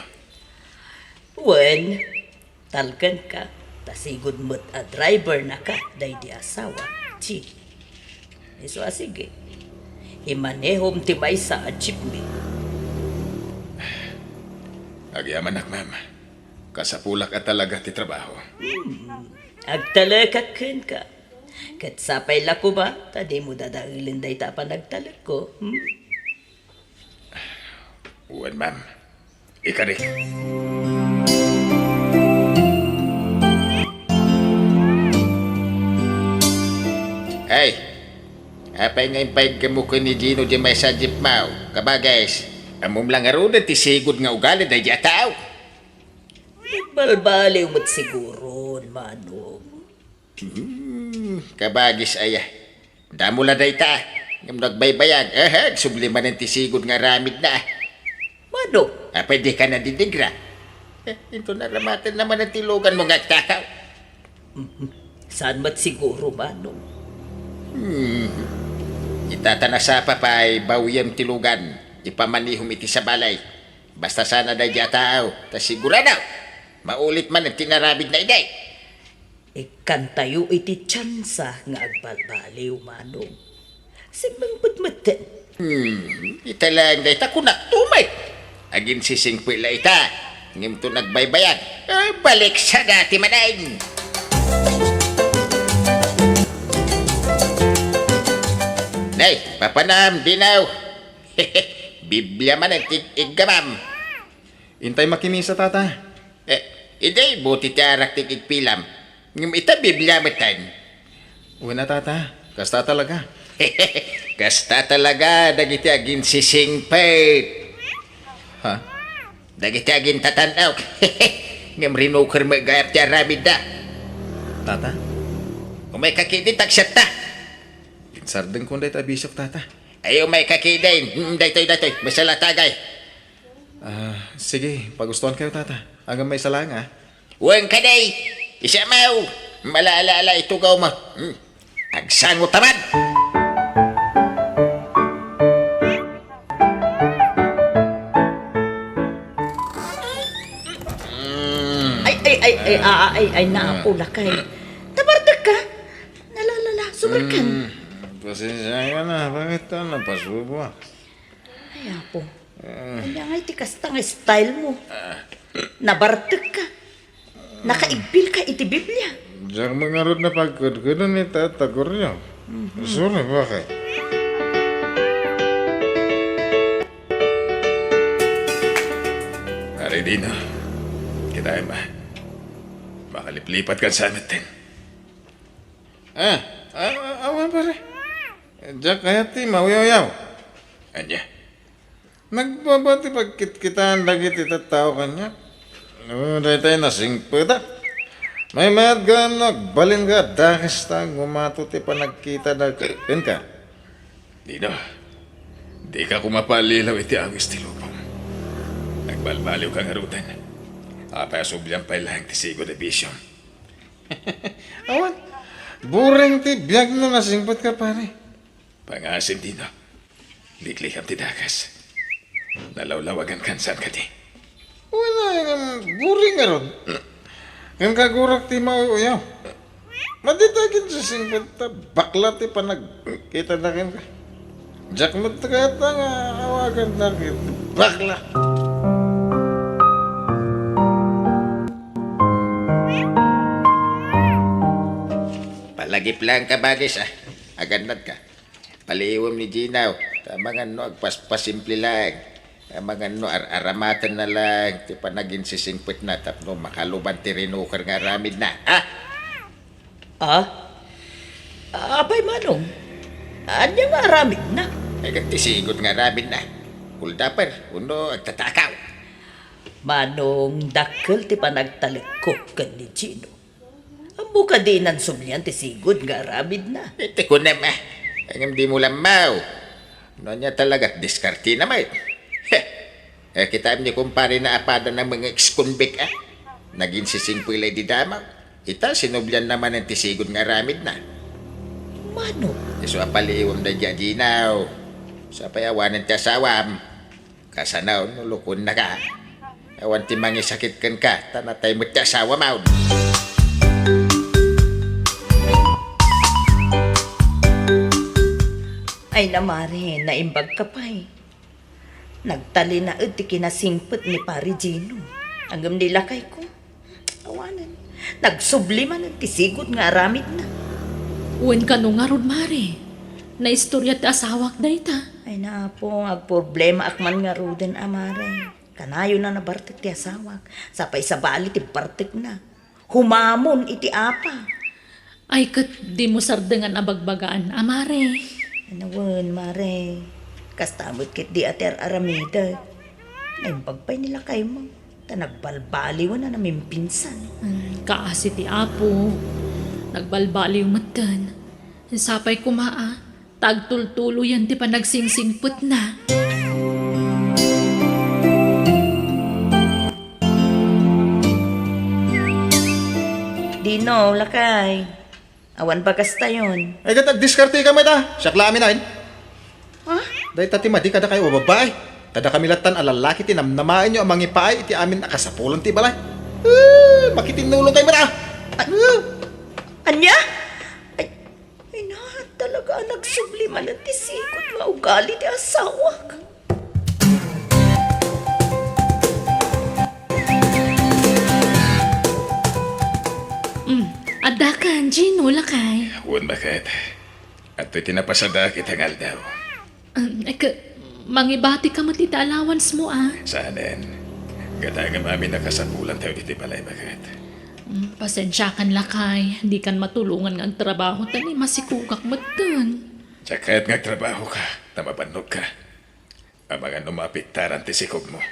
Wen, talkenka, ta sigud met a drivernaka daydi asawa, Chi. Isu a sige, imanehom ti maysa a jeepney. Agyamanak, ma'am. Kasapulak a talaga ti trabaho. Hmm. Agtalekak kenka. Ket sapay la koma ta dimo dadaelen dayta a panagtalekko, hmm? Wen, ma'am. Ikarik. Ay, apay nga impayagmo ken ni Gino di maysa a jeepmo? Kabagis, ammom la ngaruden ti sigud nga ugali daydi a tao. Nagbalbaliw met siguron, Manong. Hmm, kabagis aya. Damo la dayta. Ngem no agbaybayag, eh, agsubli manen ti sigud nga aramidna. Mano? Apay dika nadidigra? Eh, into naramaten na manen ti luganmo nga agtakaw. Mhm. Saan met siguro, Manong? Hmm. Ita ta nasapa pay, bawiem ti lugan. Ipamanihom iti sabali. Basta saan a daydi a tao, ta sigurado, maulit manen ti inaramidna idi. Ikkantayo iti tiansa nga agbalbaliw, Manong. Simmengpet metten. Hmm, ita laeng dayta kunakto met. Aginsisingpet la ita, ngem to nagbaybayag, eh, balik sa dati manen. Nay, papanam, Dinaw. Biblia manen ti iggamam. Intay makimisa, Tata. Eh, idi, buti ti arak ti igpilam. Ngem ita, Biblia metten. Wen a, Tata. Kasta talaga. Kasta talaga dagiti aginsisingpet. Ha? Dagiti agintatan-ok. Ngem rinuker met gayam ti aramidda. Tata? Umayka kadi ta agsiatta. Insardengkon dayta a bisiok, Tata. Ay, umayka kadi. Mm, daytoy, daytoy. Masala tagay. Ah, sige, pagustuankayo, Tata. Ngem maysa laeng, ah. Wen kadi, isamaw, malala-ala itugawmo. Hmm. Agsango ta man. Hmm. Ay, ay, ay, ay, ah, ay, ay, naapo lakay. Nabartek ka? Nalalala, sumarkan. Hmm. Pasensya ka na, bakit ka napasubo? Ay, Apo. Ah. Ania ngay ti kasta nga style mo? Ah. Nabartek ka. Nakaigbil ka iti Biblia. Diak man ngarud napagkudkudon ni Tata Goryo. Mhm. Sorry, bakit? Pare Dino, kitaem a. Makaliplipatkan sa amin. Ah, ah, ah, awan, pare. Diak kayat ti mauyawyaw. Ania? Nagbaba ti pagkitkitaan dagiti tattao kaniak. No, daytay nasingpeta. Maymayat gayam no agbalinka a dakes ta gumato ti panagkitada kenka. Dino, dika koma paallilaw iti awis ti lubong. Nagbalbaliwka ngaruden. Apay a sublian pay laeng ti Sigo Division? Awan, buring ti biag no nasingpetka, pare. Pangasim, Dino. Liklikam ti dakes. Nalawlawagankan, saan kadi? Wala, ngem buring ngarud. Ngem kagurak ti mauyaw. Madita kin sisingpet ta bakla ti panagkitada kenka. Diak met kayat nga awagannak iti bakla. Palagip laeng ka, Bagis, a. Agannadka. Paliiwem ni Ginaw, ta amangan no agpaspasimple laeng. Amangan no ar-aramatenna laeng ti panaginsisingpetna tapno makaluban ti rinuker nga aramidna. Ah? Ah? Apay, Manong? Ania nga aramidna? Ay, ket ti sigud nga aramidna. Holdaper, wenno agtatakaw. Manong, dakkel ti panagtalekko ken ni Gino. Ammo kadi inansublian ti sigud nga aramidna? Iti kunam, a. Ngem dimo lammaw. No ania talaga ti diskartena met. Heh. Eh, kitaem ni kumparena a pada na mga ex-convict, a. Naginsisingpet la idi damo. Ita, sinublianna manen ti sigud nga aramidna. Manong? Isu a paliiwem daydi a Ginaw. Sapay awanen ti asawam. Kasano no lukuennaka? Awan ti mangisakit kenka, ta natay met ti asawam. Ay na, Mare, naimbagka pay. Nagtalinaed ti kinasingpet ni Pare Gino. Ngem ni lakayko, awanen. Nagsubli manen ti sigud nga aramidna. Wen kano ngarud, Mare? Naistorya ti asawak dayta. Ay na, Apo, agproblemaak man ngaruden a, Mare. Kanayon a nabartek ti asawak. Sapay sabali ti bartekna. Humamon iti apa. Ay, ket dimo sardengan a bagbagaan a, Mare. Ano wen, Mare? Kasta met ketdi a ti ar-aramidek. Naimbag pay ni lakaymo. Ta nagbalbaliwen a namimpinsan. Hmm, kaasi ti Apo. Nagbalbaliw metten. Sapay koma a, ta agtultuloyen ti panagsingsingsingpetna. Dino, lakay. Awan bagastayon. Ay, ket agdiskarteka met a. Siak la amin, ay. Ha? Dayta ti madi kadakayo a babbai. Kadakami lattan a lallaki ti namnamaenyo a mangipaay iti amin a kasapulan ti balay. Eh, makitinnulongkayo met a. An-, ania? Ay, ay na, talaga a nagsubli manen ti sigud nga ugali ti asawak. Mm, addakan, Gino, lakay. Wen, baket. Adtoy ti napasada ket nga aldaw. Um, ek, mangibatika met iti allowance mo, a? Saanen. Gadangem amin a kasapulantayo iti balay, baket. Mm, pasensiakan, lakay. Dikan matulongan nga agtrabaho, ta ni masikogak metten. Diak kayat nga agtrabahoka, ta mabannogka. Amangan no maapektaran ti sikogmo.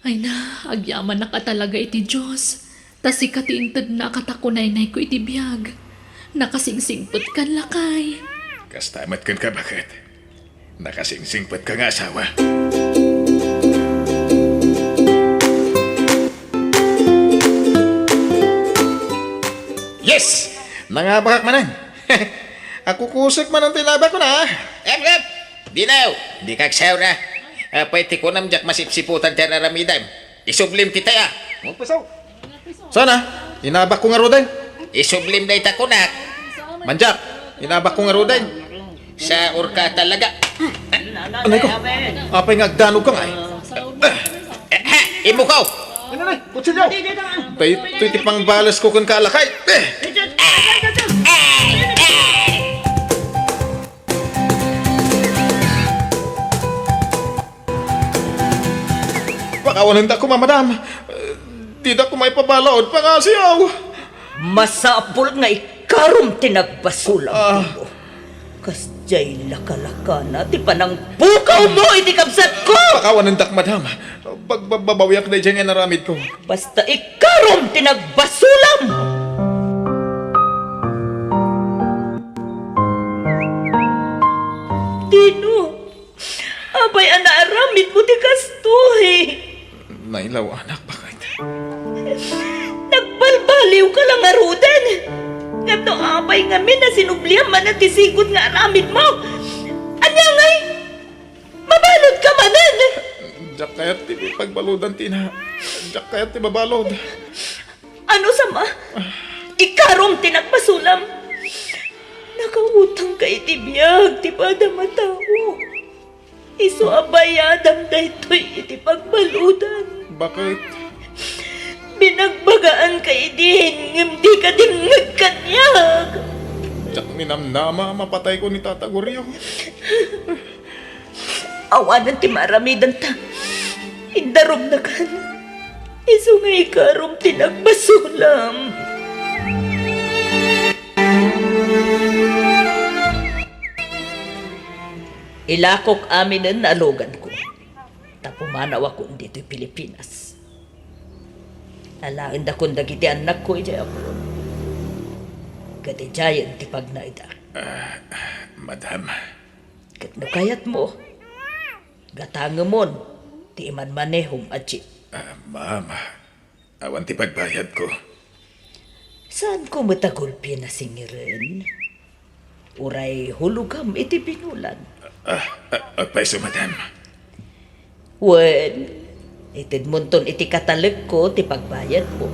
Ay na, agyamanak a talaga iti Dios. Ta sika ti intedna a katakunaynayko iti biag. Nakasingsingpetkan, lakay. Kasta met kenka, baket. Nakasingsingpetka nga asawa. Yes! Nangabakak manen. Akukusek manen ti inabakko na. Ep, ep! Dinaw, dika agsaura. Apay ti kunam diak masipsiputan ti ar-aramidem? Isublim ti taya. Sana, inabakko ngaruden. Isublim dayta kunak. Mandiak, inabakko ngaruden. Saurka talaga. Anay ko, apay nga agdanogka ngay? Eh, ha, imukaw. Ano na? Kutsilyo! Daytoy ti pangbalesko kenka, lakay. Eh! Pakawanendak koma, madam. Dida koma ipabalaod, pangasiaw. Masapul nga ikarom ti nagbasolam, ah. Dino. Kasdiay lakalakana ti panangpukawmo iti kabsatko! Pakawanendak, madam. Pagbababawiak daydiay nga inaramidko. Basta ikarom ti nagbasolam! Awanak, baket. Nagbalbaliwka la ngaruden. Ngem no apay ngamin a sinubliam manen ti sigud nga aramidmo, ania ngay? Mabaludka manen! Diak kayat ti pagbaludan, Tina. Diak kayat ti mabalud. Ano sama? Ikarom ti nagbasulam. Nakautangka iti biag ti padam a tao. Isu a bayadam daytoy iti pagbaludan. Baket? Binagbagaanka idin, ngem dika dimngeg kaniak. Diak ninamnama a mapatayko ni Tata Gorio. Awanen ti maaramidenta. Indarumnakan. Isu nga ikarom ti nagbasulam. Ilakok aminen a luganko, ta pumanawakon ditoy Pilipinas. Alaendakon dagiti annakko idiay Apolon, ket idiayen ti pagnaedak. Ah, madam. Ket no kayatmo, gatangemon ti imanmanehom a jeep. Ah, ma'am, awan ti pagbayadko. Saanko met a gulpien a singiren? Uray hulogam iti binulan. Ah, ah, agpayso, madam. Wen, itedmonton iti katalekko ti pagbayadmo.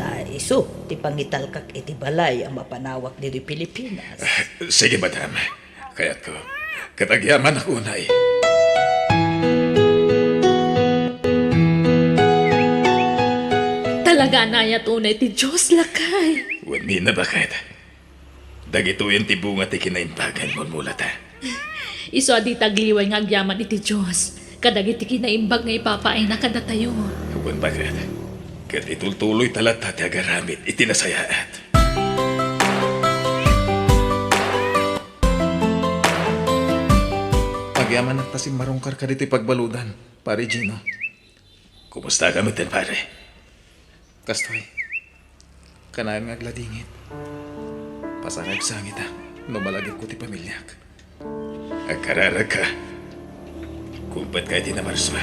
Ta isu ti pangitalkak iti balay a mapanawak ditoy Pilipinas. Ah, sige, madam. Kayatko. Ket agyamanak unay. Talaga a nayat unay ti Dios, lakay. Wen, Nina, baket? Dagitoyen ti bunga ti kinaimbagan, mulmulata. Isu a dita agliway nga agyaman iti Dios kadagiti kinaimbag nga ipapaayna kadatayo. Wen, baket? Ket itultuloyta latta ti agaramid iti nasayaat. Agyamanak ta simmarungkarka ditoy pagbaludan, Pare Gino. Kumustaka metten, pare? Kastoy, kanayon nga agladingit. Pasarayok sangita no malagipko ti pamiliak. Agkararagka. Kumpetkayo iti namarsua.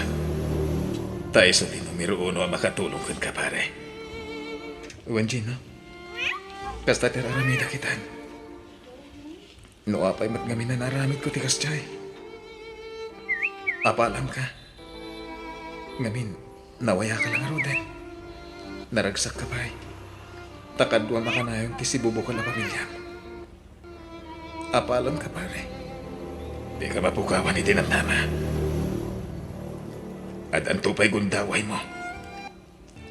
Ta isu ti numero uno a makatulong kenka, pare. Wen, Gino, kasta ti ar-aramidak itan. No apay met ngamin a naaramidko ti kasdiay. Apalanka. Ngamin, nawayaka la ngaruden. Naragsakka pay. Ta kaduam a kanayon ti sibubukel a pamiliam. Apalanka, pare. Dika mapukawan iti namnama. Addanto pay gundawaymo.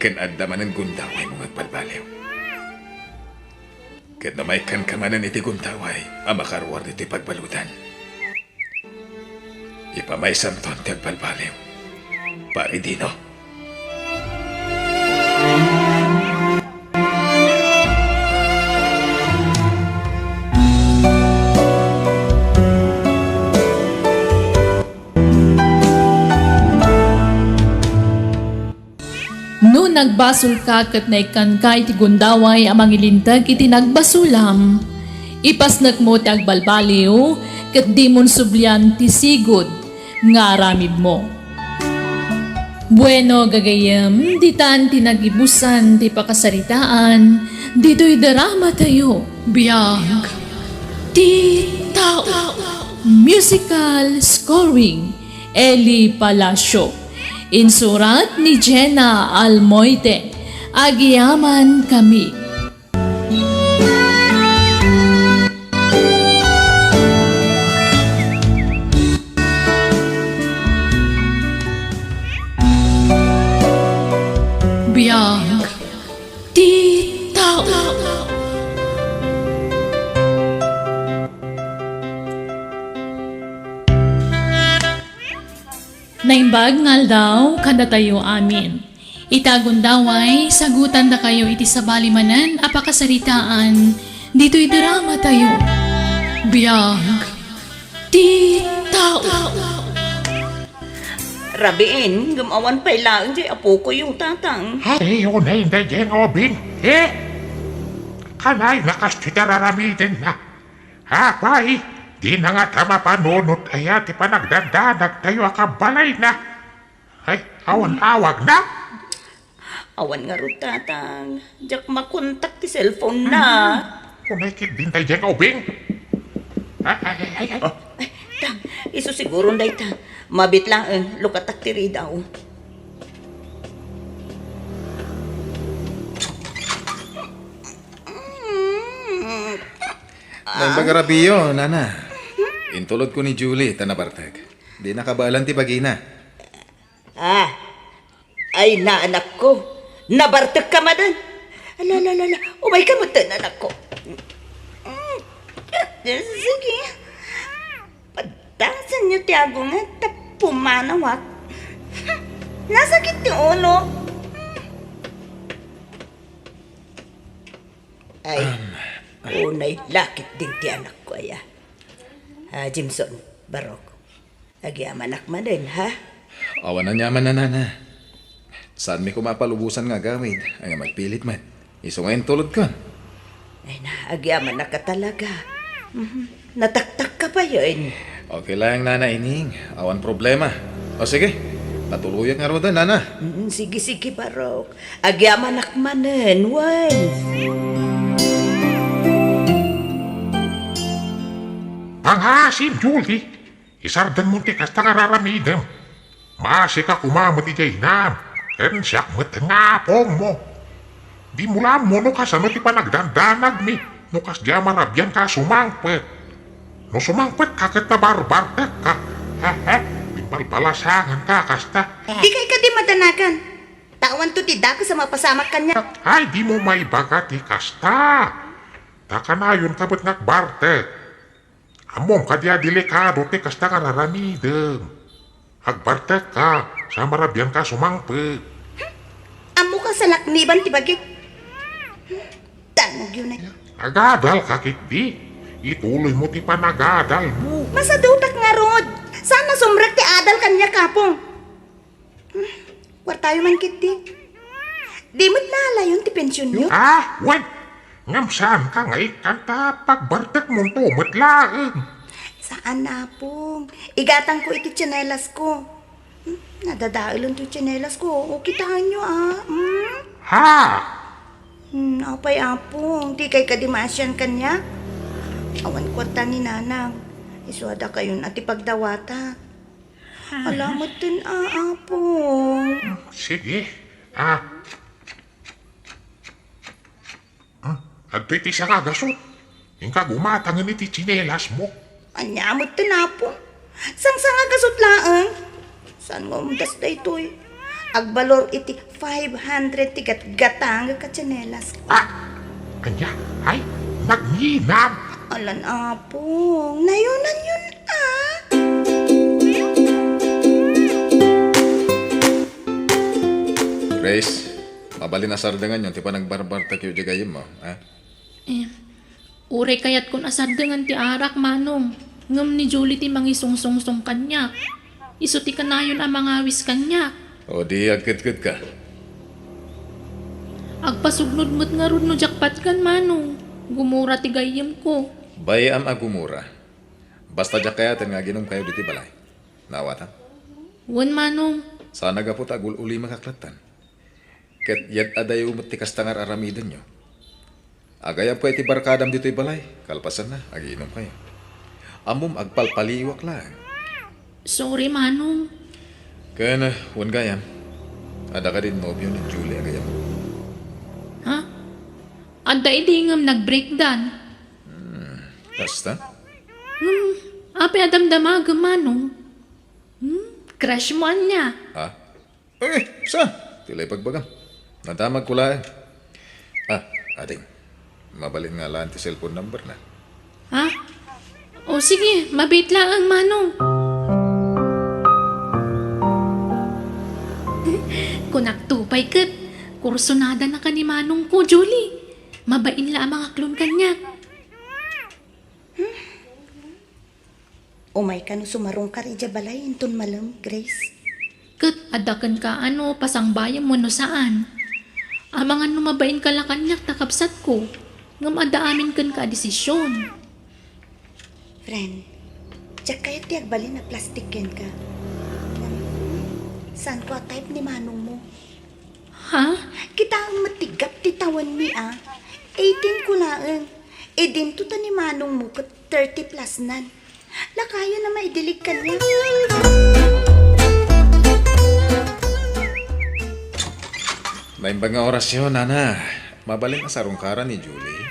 Ken adda manen gundawaymo nga agbalbaliw. Ket no maikkanka manen iti gundaway a makaruar ditoy pagbaludan, ipamaysanton ti agbalbaliw, Pare Dino. No nagbasolka ket naikkanka iti gundaway a mangilinteg iti nagbasulam, ipasnekmo ti agbalbaliw ket dimon sublian ti sigud nga aramidmo. Bueno, gagayyem, ditan ti nagibusan ti pakasaritaan ditoy dramatayo. Biag ti tao. Musical scoring, Eli Palacio. Insurat ni Jenna Almoite. Agyamankami. Biag ti tao. Naimbag nga aldaw kadatayo amin. Ita gundaway, sagutandakayo iti sabali manen a pakasaritaan ditoy dramatayo. Biag ti tao. Rabiin, ngem awan pay laeng diay apokoyo, Tatang. Ay, unay na diay nga ubing, eh? Kanay, nakas ti tararamidenna. Apay, dina ngata mapanunot aya ti panagdandanagtayo a kabalayna? Ay, awan awagna? Awan ngarud, Tatang. Diak makontak ti cellphone na. Kunay ket din tayo dyan, Obing. Ay, ay, ay, ay, ay. Ay, Tang, isu siguro dayta. Mabit laeng, lukatak ti ridaw. Naimbag a rabiyo, nana. Intulod ko ni Julie, ta nabartek. Di nakabaelan ti bagina. Ah, ay, naanakko. Nabartek ka manen. Ala, ala, ala, ala. Umay ka met, anakko. Mm. Sige. Padasan niyo ti agunget ta pumanawak. Nasakit ti ulo. Ay, unay lakit din ti anakko, aya. Ah, Jimson, Barok. Agyamanak manen, ha? Awan aniaman, nana. Saanmi koma a palubosan nga agawid, ania, magpilit met. Isu nga intulodkon. Ay na, agyamanak ka talaga. Mhm. Nataktak ka pay, eh. Okay lang, Nana Ining. Awan problema. O sige, patuloyak ngaruden, Nana. Mm, sige, sige, Barok. Agyamanak manen, wen. Pangasim, Julie. Isardengmo ti kasta nga ar-aramidem. Maasika koma met idiay inam, ken siak met nga apongmo. Dimo la ammo no kasano ti panagdandanagmi, no kasdiay a marabianka a sumangpet. No sumangpetka ket nabarbartekka. Hehe, imbalbalasangenka a kasta. Dikay kadi madanagan. Ta awanto ti dakes a mapasamak kaniak. Ay, dimo maibaga ti kasta. Ta kanayonka met nga agbartek. Ammom kadi a delikado ti kasta nga ar-aramidem. Agbartekka, sa marabianka a sumangpet. Ammoka a salakniban ti bagik. Dangogyo na. Agadalka ketdi. Ituloymo ti panagadalmo. Masadutak ngarud. Saan a sumrek ti adal kaniak, Apong. Hmm, kuartayo man ketdi. Di met naalayon ti pensionyo? Ah, wen. Ngem saanka nga ikkan ta pagbartekmonto met laeng. Saan, Apong. Igatangko iti tsinelasko. Hmm, nadadaelen ti tsinelasko. O, kitaenyo, ah. Hmm? Ha? Hmm, apay, Apong. Dikay kadi maasian kaniak? Awan kuarta ni Nanang. Isu a dakayon a ti pagdawata. Ala metten, a, Apong. Sige. Ah. Hmm, adtoy ti sangagasut. Inka gumatangen iti tsinelasmo. Ania metten, Apong? Sangsangagasut laeng. Saan nga umdas daytoy? Agbalor iti five hundred ti gatgatangek a tsinelas. Ah! Ania? Ay, nagninam! Alan, Apong, nayonanyon, ah! Grace, mabalin a sardenganyon ti panagbarbartekyo diay gayyemmo, ha? Em, Uray kayatkon a sardengan ti arak, Manong, ngem ni Julie ti mangisungsongsong kaniak. Isu ti kanayon a mangawis kaniak. O di agkedkedka. Agpasugnod met ngarud no diak patgen, Manong. Gumura ti gayyemko. Bay-am a gumura. Basta diak kayaten nga aginomkayo ditoy balay. Naawatam? Wen, Manong. Saan a gapu ta agul-ulimek latta. Ket yad-adayo met ti kasta nga ar-aramidenyo. Agayabka iti barkadam ditoy balay, kalpasanna, agiinomkayo. Ammom, agpalpaliiwak laeng. Sorry, Manong. Ken, wen gayam, adda kadi nobio ni Julie a gayam? Ha? Adda idi ngem nag-breakdown. Hmm, kasta? Hmm, apay a damdamagem, Manong? Hmm, crush mo ania? Ha? Eh, sa? Ti la ibagbagam. Nadamagko laeng. Ah, ading. Mabalin nga alaen ti cellphone number na. Ha? O sige, mabiit laeng, Manong. Kunakto pay ket, kursunada na ka ni Manongko, Julie. Mabain la a mangaklon kaniak. Umayka no sumarungkar idiay balay inton malem, Grace? Ket adda kenka a no pasangbayem wenno saan. Amangan no mabainka la kaniak ta kabsatko, ngem adda amin kenka a desisyon. Friend, diak kayat ti agbalin a plastik kenka. Ngem, saanko a type ni manongmo. Ha? Kitaem met ti gap ti tawenmi a. Eighteen ko laeng. Idinto ta ni manongmo ket thirty plus nan. Lakayo na maidilig kaniak. Naimbag nga orasyo, nana. Mabalin a sarungkaran ni Julie?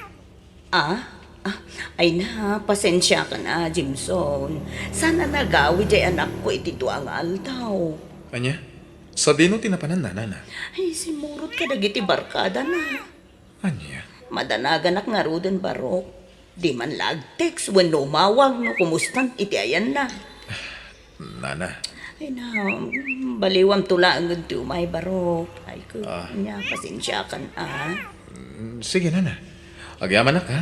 Ah? Ah, ay na, pasensiakan a, Jimson. Saan a nagawid jay anakko iti dua nga aldaw. Ania? Sadino ti napanan, nanana? Ay, simmurot kadagiti barkadana. Ania? Madanaganak ngaruden, Barok. Di man la ag-text wenno umawag no kumustan iti ayanna. Nana. Ay na, baliwamto laengen ti umay, Barok. Ay, ko, Ah. nia, pasensiakan a. Mm, sige, nana. Agyamanak, ha?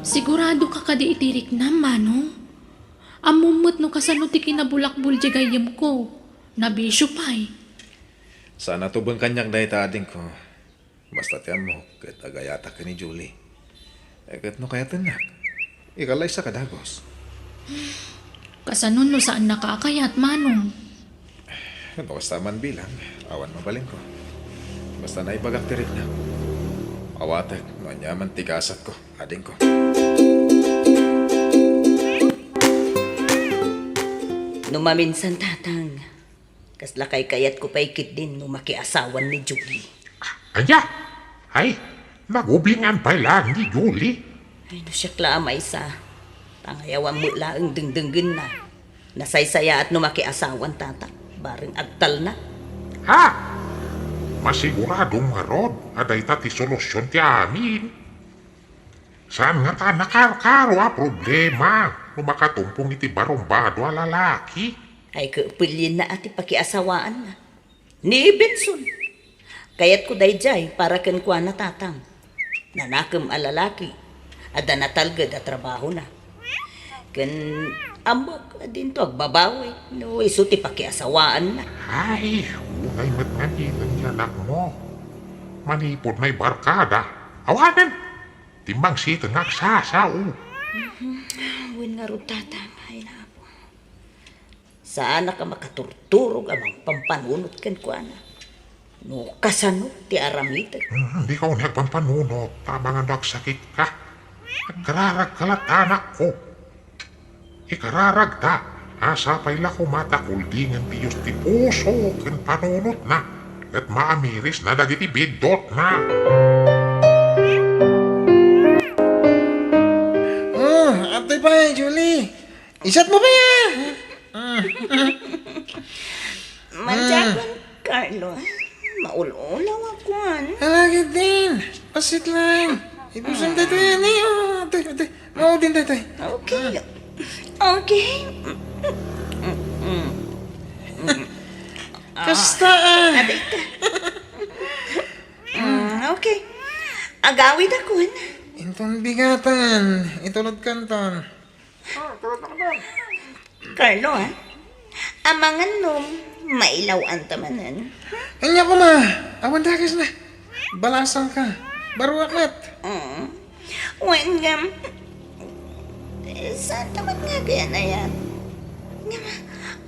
Sigurado ka kadi iti riknam, Manong? Ammom met no kasano ti kinabulakbul ti gayyemko. Nabisio pay. Saan a tubeng kaniak dayta, adingko. Basta ti ammok ket agayatak ken ni Julie. E, ket no kayatennak, ikallaysaka dagus. Kasano no saannaka a kayat, Manong? No kasta man bilang, awan mabalinko. Basta naibagak ti riknam. Awatek no ania man ti gasatko, adingko. No maminsan, Tatang, kasla kaykayatko pay ketdin no makiasawan ni Julie. Ania? Ay, nagubingan pay laeng ni Julie. Ay, no siak la a maysa, tangayawam met laeng dengdenggenna. Nasaysayaat no makiasawan, Tatang, bareng agtalna. Ha? Masiguradom ngarud a dayta ti solusion ti amin. Saan ngata a nakarkaro a problema no makatumpong iti barumbado a lalaki? Ay, ket pilienna a ti pakiasawaanna. Ni Benson. Kayatko daydiay para kenkuana, Tatang. Nanakem a lalaki. Adda natalged a trabahona. Ken ammok a dinto agbabawi no isu ti pakiasawaanna. Ay, unay met ngan iten ti anakmo. Manipud may barkada. Awanen! Timmangsiten nga agsasao. Mhm. Wen ngarud, Tatang, ay, Apo. Saanak a makaturturog a mangpampanunot kenkuana. No kasano ti aramidek? Mhm, dika unay agpampanunot, ta amangan no agsakitka. Agkararagka latta, anakko. Ikararagta, a sapay la koma ta kuldingen ti Dios ti puso ken panunotna, ket maamirisna dagiti biddutna. Oh, apay pay, Julie. Isat mo pay, ah. Ah. Madiakon, Carlo. Maul-ulaw ako, ano? Ala, ketdin. Pasit lang. Ibusan tayo, tayo, ani, oh. Tayo, tayo. Maudin tayo, tayo. Okay. Okay. Kasta, ah. Aray ka. Mm, okay. Agawid ako, ano? Inton bigatan. Itulod ka, Anton. Carlo, ah? Amangan no mailaw-anta manen. Ania koma, awan dakesna. Balasangka. Baruak met. Mm. Wen ngem, saanta met nga agyan-ayan. Ngem,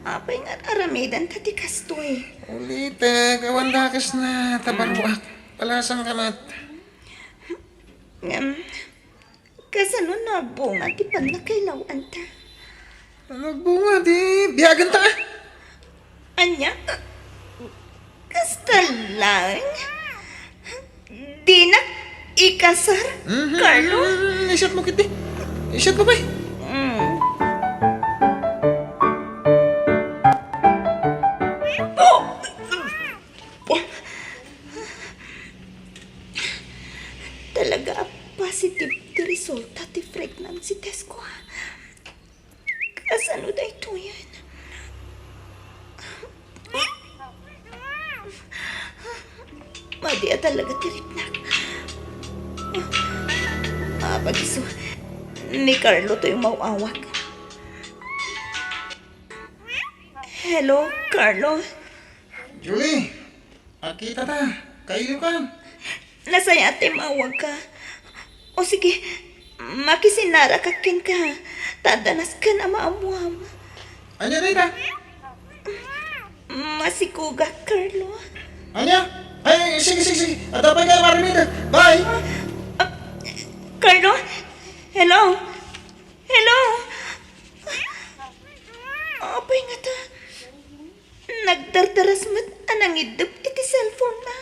apay nga ar-aramidenta ti kastoy? Ulitek, awan dakesna, ta baruak. Balasangka met. Ngem, kasano no agbunga ti pannakailaw-anta? Ano agbunga? Di biagenta, ah. Ania? Kasta laeng? Dinak ikasar, Carlo? Mhm. Isat mo kiti. Isat mo, bay. Mm. Oh! Talaga a positive ti resulta ti pregnancy test ko, ha? Kasano daytoyen? Madi a talaga ti riknak. Ah, pagiso, ni Carlo toy maw-awag. Hello, Carlo? Julie, akita ta. Kailiwkan. Nasayaat ti maawagka. O sige, makisinnarakak kenka. Ta adda nasken a maammoam. Ania dayta? Masikugak, Carlo. Ania? Ay, sige, sige, sige. Adda pay kayo, Marimita. Bye! Ah, Carlo? Hello? Hello? Apay ngata, nagdardaras met a nangiddep iti cellphone-na.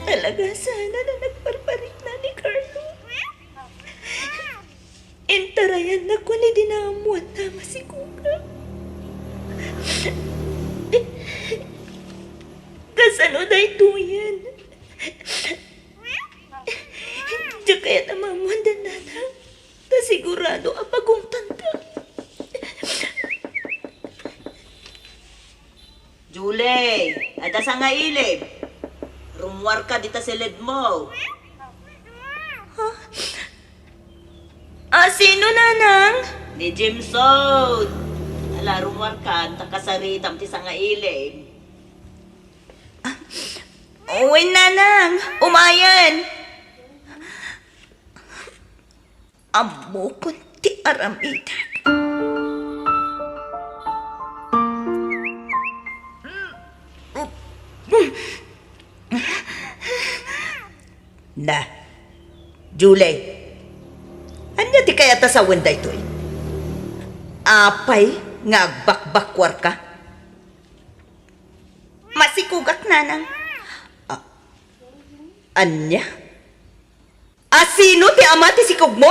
Talaga sana a nagparparikna ni Carlo. Intarayannakon iti naammoanna a masikugak. Kasano daytoyen? Diak kayat a maammoanda, nanang. Ta sigurado a pagungtanta. Julie, adda sangailib. Rummuarka dita siledmo. Ha? Ah, sino, nanang? Ni Jimson. Ala, rummuarka, ta kasaritam ti sangailib. Ah, wen, nanang. Umayen. Ammokon ti aramidek. Na, Julie, ania ti kayat a sawen daytoy? Apay nga agbakbakkuarka? Masikugak, nanang. Ah, ania? A sino ti ama ti sikugmo?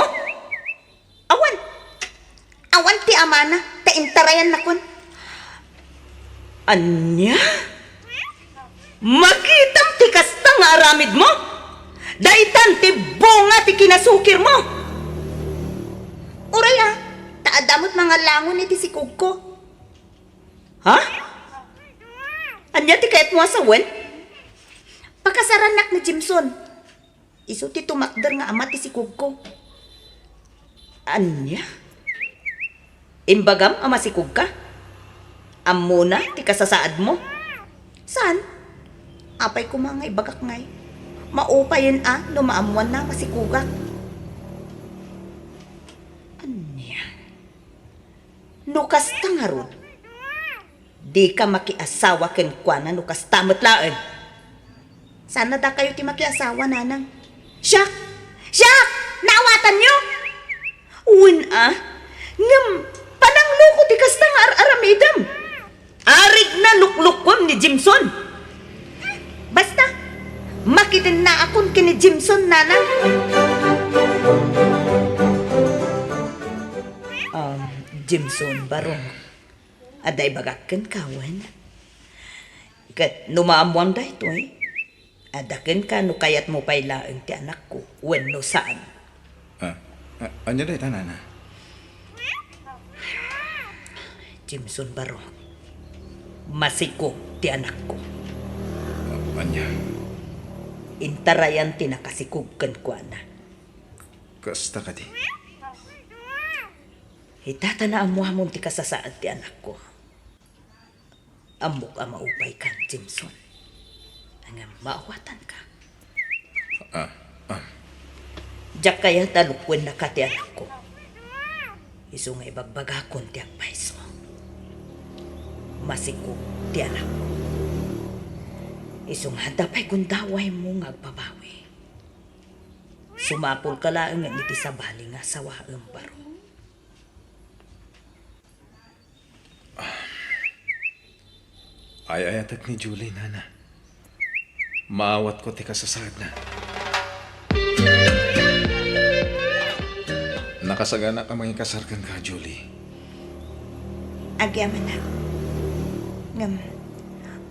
Awan. Awan ti amana, ta intarayannakon. Ania? Makitam ti kasta nga aramidmo? Daytan ti bunga ti kinasukirmo. Uray a, ta adda met mangalangon iti sikugko. Ha? Ania ti kayatmo a sawen? Pakasarannak ni Jimson. Isu ti tumakder nga ama ti sikugko. Ania? Imbagam a masikugka? Ammona ti kasasaadmo? Saan? Apay koma nga ibagak ngay, maupayen a no maammoanna a masikugak. Ania? No kasta ngarud, dika makiasawa kenkuana no kasta met laeng. Saan a dakayo ti makiasawa, nanang? Siak! Siak! Naawatanyo? Wen a, ngem panangloko ti kasta nga ar-aramidem. Arigna luklukuem ni Jimson. Basta, makidennaakon ken ni Jimson, nanang. Um, Jimson, barok. Adda ibagak kenka wen? Ket no maammoam daytoy, adda kenka no kayatmo pay laeng ti anakko wenno saan. Ah, ah, ania dayta, nana? Jimson, barok. Masikog ti anakko. Ah, ania? Intarayan ti nakasikog kenkuana. Kasta kadi? Ita ta naammoamon ti kasasaad ti anakko. Ammok a maupaykan, Jimson. Ngem maawatanka. Ah, ah. Diak kayat a lukuennaka ti anakko. Isu nga ibagbagakon ti agpayso. Masikog ti anakko. Isu nga adda pay gundawaymo nga agbabawi. Sumapulka laeng iti sabali nga asawaem, barok. Ay-ayatek ni Julie, nana. Maawatko ti kasasaadna. Nakasaganak a mangikasar kenka, Julie. Agyamanak. Ngem,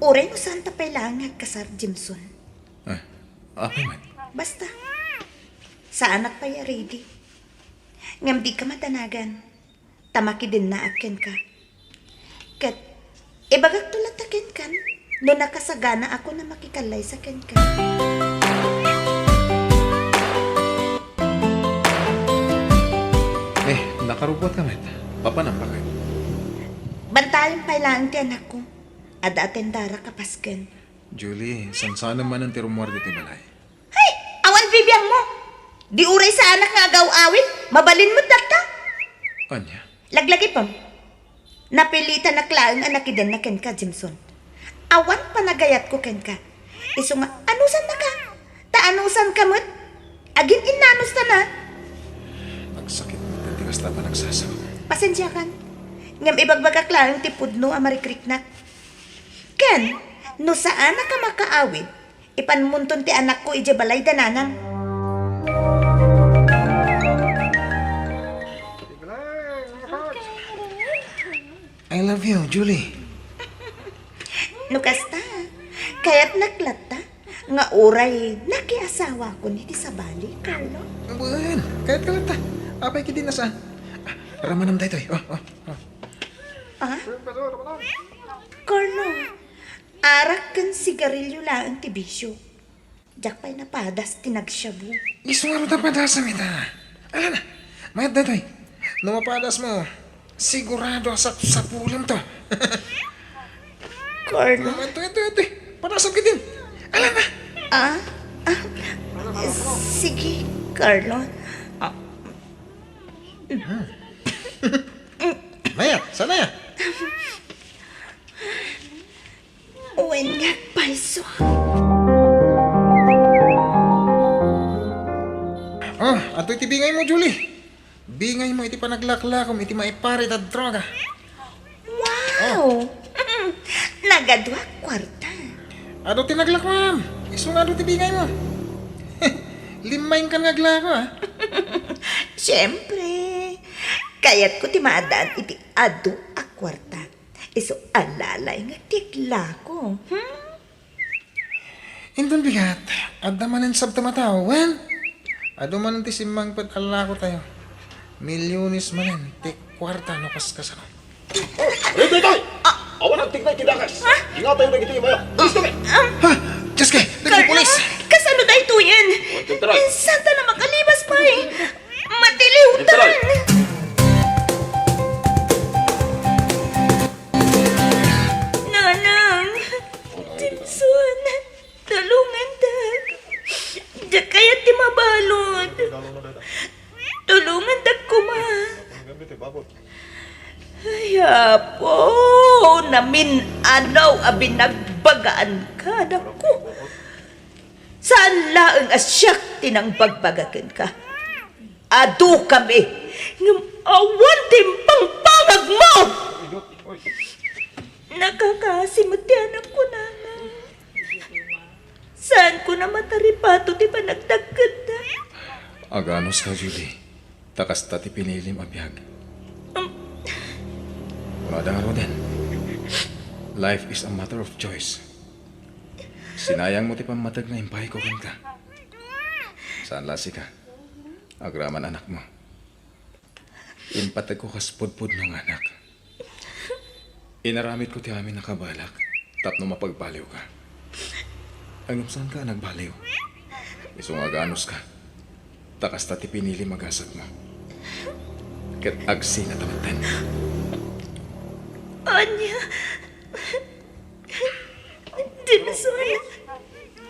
uray no saanta pay laeng nga agkasar, Jimson. Ah, apay met? Basta, saanak pay a ready. Ngem dika madanagan. Ta makidennaak kenka. Ket ibagakto latta kenkan no nakasaganaakon a makikallaysa kenka. Eh, nakarubuatka met. Papanam ka ket? Bantayan pay laeng ti anakko. Adda atendara ka pasken. Julie, sansanem manen ti rummuar ditoy balay. Hay, awan bibiangmo. Di uray saanak nga agaw-awil, mabalin met latta. Ania? Laglagipem. Napilitanak laeng a nakidenna kenka, Jameson. Awan panagayatko kenka. Isu nga, anusannaka? Ta anusanka met? Agin-innanustana? Agsakit met ti kasta a panagsasao. Pasensiakan. Ngem ibagbagak laeng ti pudno a marikriknak. Ken, no saanaka makaawid, ipanmonton ti anakko idiay balay da nanang. I love you, Julie. No kasta, kayatnak latta nga uray nakiasawakon iti sabali, Carlo? Wen, kayatka latta. Apay ketdi no saan? Ah, ramanam daytoy. Oh, oh, oh. Ah? Carlo, arak ken sigarilyo laeng ti bisio. Diak pay napadas ti nagshabu. Isu ngarud a padasam ita. Alana, mayat daytoy. No mapadasmo, sigurado a sapsapulemto. Carlo. Ito, ito, ito. Padasam ketdin. Alana. Ah? Ah, sige, Carlo. Ah. Mayat, saan aya? Wen nga agpayso. Ah, adtoy ti bingaymo, Julie. Bingaymo iti panaglaklakom iti maiparit a droga. Wow! Nagaduak kuarta. Adu ti naglakuam. Isu nga adu ti bingaymo. Limmaingkan nga aglako, ah. Siempre. Kayatko ti maadaan iti adu a kuarta. Isu a lalay nga ti aglako. Hmm? Inton bigat, adda manen sabtem a tao, wen? Adu manen ti simmangpet a lakotayo. Milyones manen ti kuarta no kas kasano. Daytoy! Awan agtignay ti dakes. Ingatayo dagiti imayo. Listo mi! Ha? Diyos ko! Dagiti pulis! Kasano daytoyen? Santa na makalibas pay. Matiliwtan! Nanang! Jameson! Tulongandak! Diak kayat ti mabalud! Tulongandak koma! Ay, Apo! Namin-anaw a binagbagaan ka, anakko! Saan laeng a siak ti nangbagbaga kenka. Adu kami, ngem awan ti impangpangagmo! Nakakaasi met ti anakko, Nanang. Saanko a mataripato ti panagdagketda. Aganuska, Julie. Ta kasta ti pinilim a biag. Kunada ngaruden, life is a matter of choice. Sinayangmo ti pammateg nga impayko kenka. Saan la a sika, agraman anakmo. Impategko kas pudpudno nga anak. Inaramidko ti amin a kabalak tapno mapagbaliwka. Ngem saanka a nagbaliw. Isu nga aganuska. Ta kasta ti pinilim a gasatmo. Ket agsinata metten. Ania? Jameson,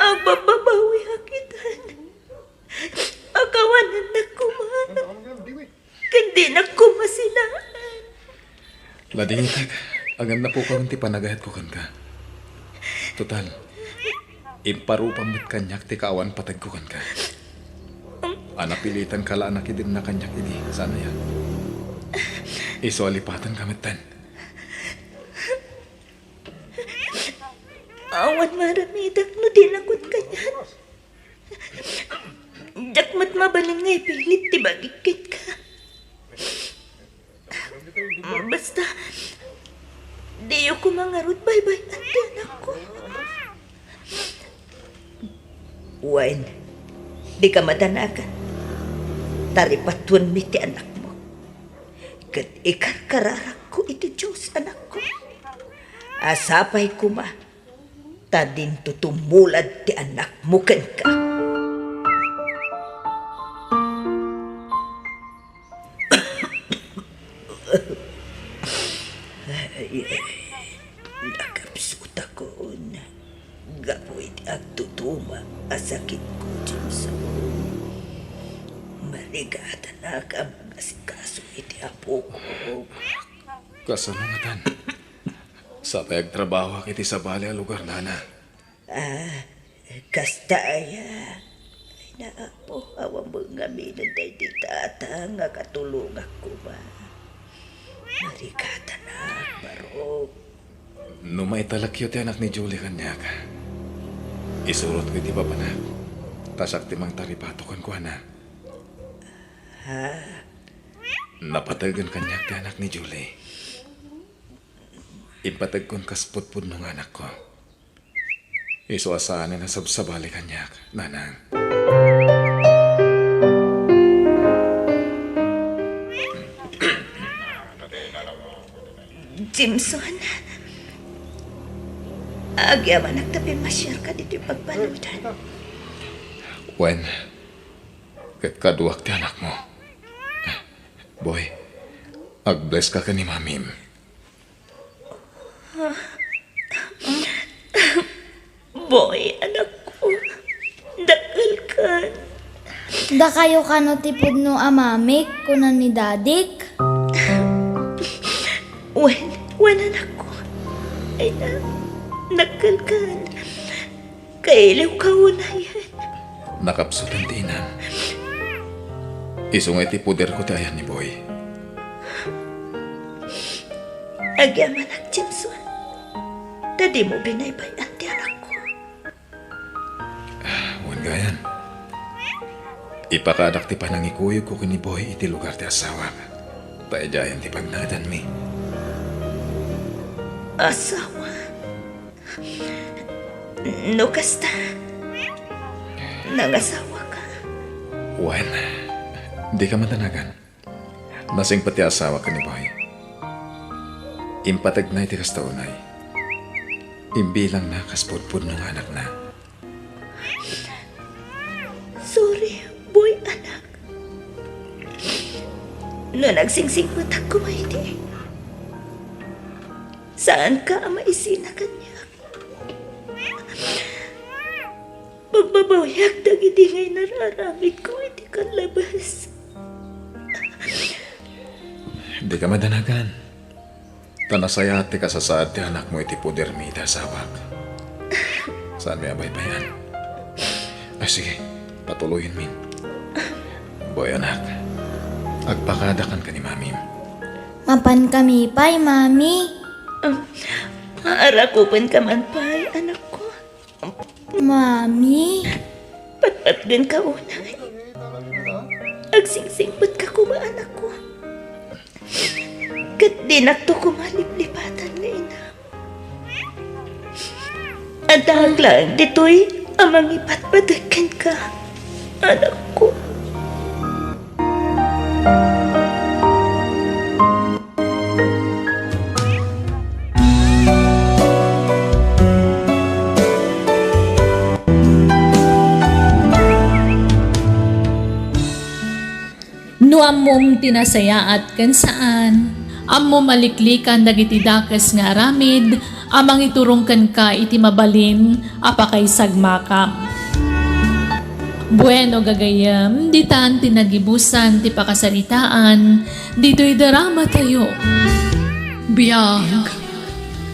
agbabbabawiak itan. Akawanannak koma. Ken dinak koma sinaan. Laditek, ngem napukawen ti panagayatko kenka. Total, imparupam met kaniak ti kaawan pategko kenka. A napilitanka la a nakidenna kaniak idi, saan aya? Isu a lipatenka metten. Awan maaramidak no di laeng kaniak. Diak met mabalin nga ipilit ti bagik kenka. Basta, diyo koma ngarud baybay-an ti anakko. Wen, dika madanagan. Taripatuenmi ti anakmo. Ket ikarkararakko iti Dios, anakko. A sapay koma, ta dinto tumulad ti anakmo kenka. Ay, ay, nakapsutakon gapu iti agtutuma a sakitko, Jameson. Marigatanak a mangasikaso iti Apo Kasano ngatan? Sapay agtrabahoak iti sabali a lugar, nana. Ah, kasta aya. Ay, Apo, awan met ngamin daydi tata nga katulongak koma. Marigatanak, barok. No maitalekyo ti anak ni Julie kaniak, isurotko iti babana, ta siak ti mangtaripato kenkuana. Ha? Napategen kaniak ti anak ni Julie. Impategkon kas pudpudno nga anakko. Isu a saanen a sabsabali kaniak, nanang. Jameson, agyamanak ta pimmasiarka ditoy pagbanudan. Wen, ket kaduak ti anakmo. Boy, ag-bless ka ken ni mamim. Boy, anakko, dakkelkan. Dakayo kano ti pudno a mamik, kuna ni dadik. Wen, wen, anakko. Ay na, dakkelkan. Kailiwka unayen. Nakapsutan ti inam. Isu nga iti puderko ti ayan ni Boy. Agyamanak, Jameson. Ta dimo binaybay-an ti anakko. Wen gayan. Ipakaadak ti panangikuyogko ken ni Boy iti lugar ti asawak. Ta idiayen ti pagnaedanmi. Asawa? No kasta, nangasawaka? Wen, dika madanagan. Nasingpet ti asawak ken ni Boy. Impategna iti kasta unay. Imbilangna kas pudpudno nga anakna. Sorry, Boy, anak. No nagsingsipetak koma idi, saanka a maisina kaniak. Pagbabawiak dagidi nga inararamidko iti kallabes. Dika madanagan. Ta nasayaat ti kasasaad ti anakmo iti pudermi iti asawak. Saanmi a baybay-an. Ay, sige, patuloyenmin. Boy, anak, agpakadakan ken ni mamim. Mapankami pay, Mami. Um, aarakupenka man pay, anakko. Mami. Patpatgenka unay. Agsingsingpetka koma, anakko. Ket dinakto koma liplipatan nga inam. Addaak laeng ditoy a mangipatpateg kenka, anakko. No ammom ti nasayaat ken saan, ammom a liklikan dagiti dakes nga aramid a mangiturong kenka iti mabalin a pakaisagmakam. Bueno, gagayyem, ditan ti nagibusan ti pakasaritaan ditoy dramatayo. Biag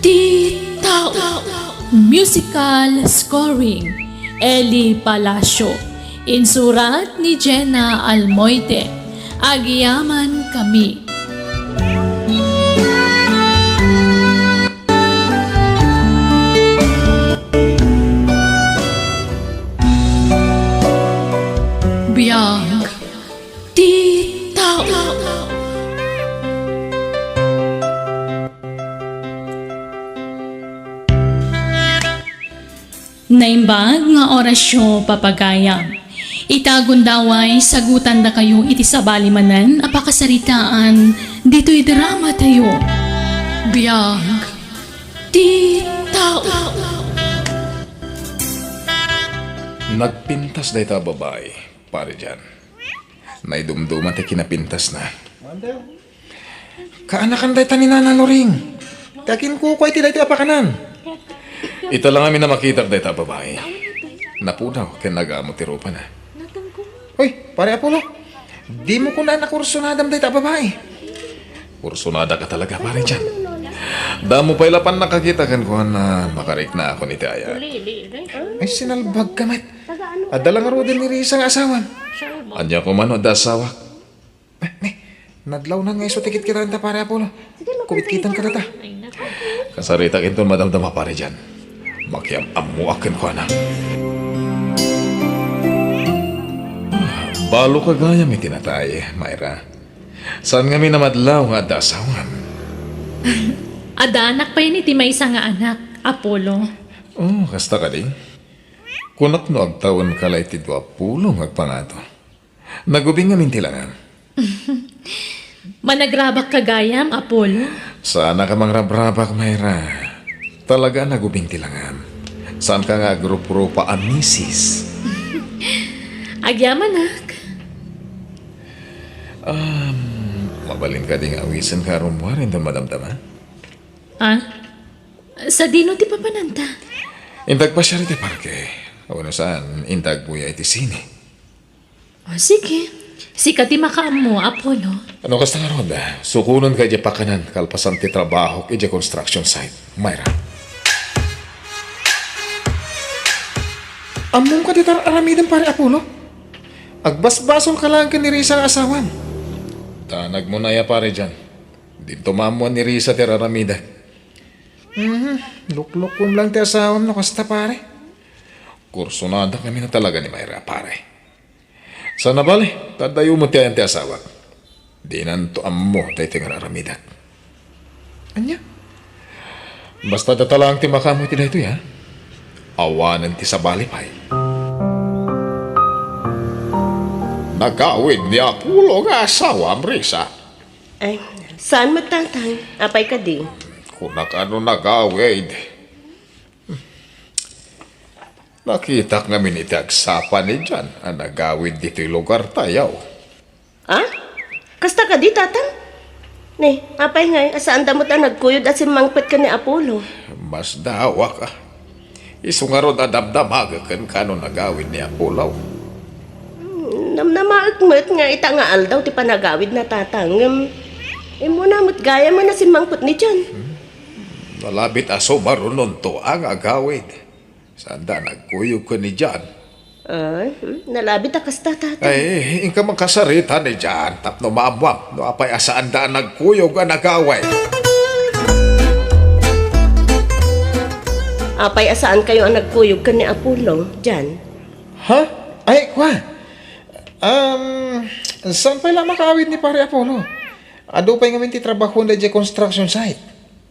ti tao. Musical scoring, Eli Palacio. Insurat ni Jenna Almoite. Agyaman kami. Biag ti tao. Naimbag nga orasyo, papagayam. Ita gundaway, sagutandakayo iti sabali manen a pakasaritaan ditoy dramatayo. Biag ti tao. Nagpintas dayta a babai, Pare Jan. Naidumduma ti kinapintasna. Kaanakan dayta ni Nana Loring. Ti aginkukua iti daytoy a pakanan. Ita la ngamin a makitak dayta a babai. Napudaw ken nagamo ti rupana. Hoy, Pare Apollo, dimo kuna a nakursunadam dayta a babai. Kursunada ka talaga, pare Jan. Damo pay la pannakakita kenkuana, makariknakon iti ayat. Ay, sinalbag ka met. Adda la ngaruden ni Risa nga asawam. Ania koma no adda asawak? Eh, ni, nadlawnan nga isu ti kitkitaenta, pare Apollo. Kubitkitan ka data. Kasaritak inton madamdama, pare Jan. Makiam-ammoak kenkuana. Balo ka gayam iti natay, Myra. Saan ngamin a madlaw nga adda asawam? Adda anak payen iti maysa nga anak, Apollo. Oh, kasta kadi? Kunak no agtawenka la iti dua pulo nga agpangato. Nagubing ngamin ti langam. Managrabak ka gayam, Apollo? Saannak a mangrabrabak, Myra. Talaga a nagubing ti langam. Saanka nga agrupa-rupa a misis. Agyamanak. Um, mabalin kadi nga awisenka a rummuar inton madamdama? Ah? Sadino ti papananta? Inta agpasiar iti parke. Wenno saan, inta agbuya iti sine. O, sige. Sika ti makaammo, Apollo. No kasta ngarud, sukonenka idiay pakanan kalpasan ti trabahok idiay construction site, Myra. Ammom kadi ti ar-aramidem, pare Apollo? Agbasbasolka laeng ken ni Risa nga asawam. Danagmon aya, pare Jan. Dinto maammoan ni Risa ti ar-aramidek. Mhm. Luklukuem laeng ti asawam no kasta, pare. Kursunada kami na talaga ni Myra, pare. Sana bale, ta adda met ti ayan ti asawak. Dinanto ammo daytoy nga ar-aramidek. Ania? Basta data laeng ti makaammo iti daytoy, ha? Awanen ti sabali pay. Nagawid ni Apollo nga asawam, Risa. Ay, saan met, Tatang? Apay kadi? Kunak a no nagawid. Nakitak ngamin iti agsapa ni Jan a nagawid ditoy lugartayo. Ah? Kasta kadi, Tatang? Ni, apay ngay a saanda met a nagkuyog a simmangpet ken ni Apollo? Masdawak, a. Isu ngarud a damdamagek kenka no nagawid ni Apollo. Hmm, namnamaek met nga ita nga aldaw ti panagawidna, Tatang, ngem immuna met gayam a simmangpet ni Jan. Hmm. Nalabit a sumarunonto a nga agawid. Saanda a nagkuyog ken ni Jan. Ah, hmm, nalabit a kasta, Tatang. Ay, inka man kasarita ni Jan tapno maammuam no apay a saanda a nagkuyog a nagawid. Apay a saankayo a nagkuyog ken ni Apollo, Jan? Ha? Ay, kua. Um, saan pay la makaawid ni Pare Apollo? Adu pay ngamin ti trabahoenda idiay construction site.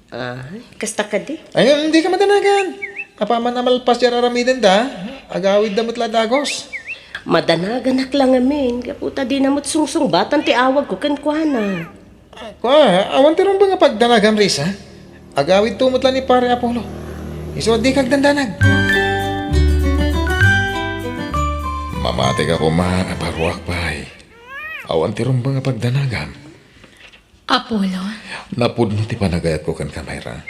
Ah, kasta kadi? Ay, dika madanagan. Apaman a malpas ti ar-aramidenda, agawidda met la dagus. Madanaganak la ngamin, gapu ta dina met sungsungbatan ti awagko kenkuana. Ah, kua, awan ti rumbeng a pagdanagam, Risa. Agawidto met la ni Pare Apollo. Isu a dika agdandanag. Mamatika koma a paruak pay. Awan ti rumbeng a pagdanagam. Apollo? Napudno ti panagayatko kenka, Myra.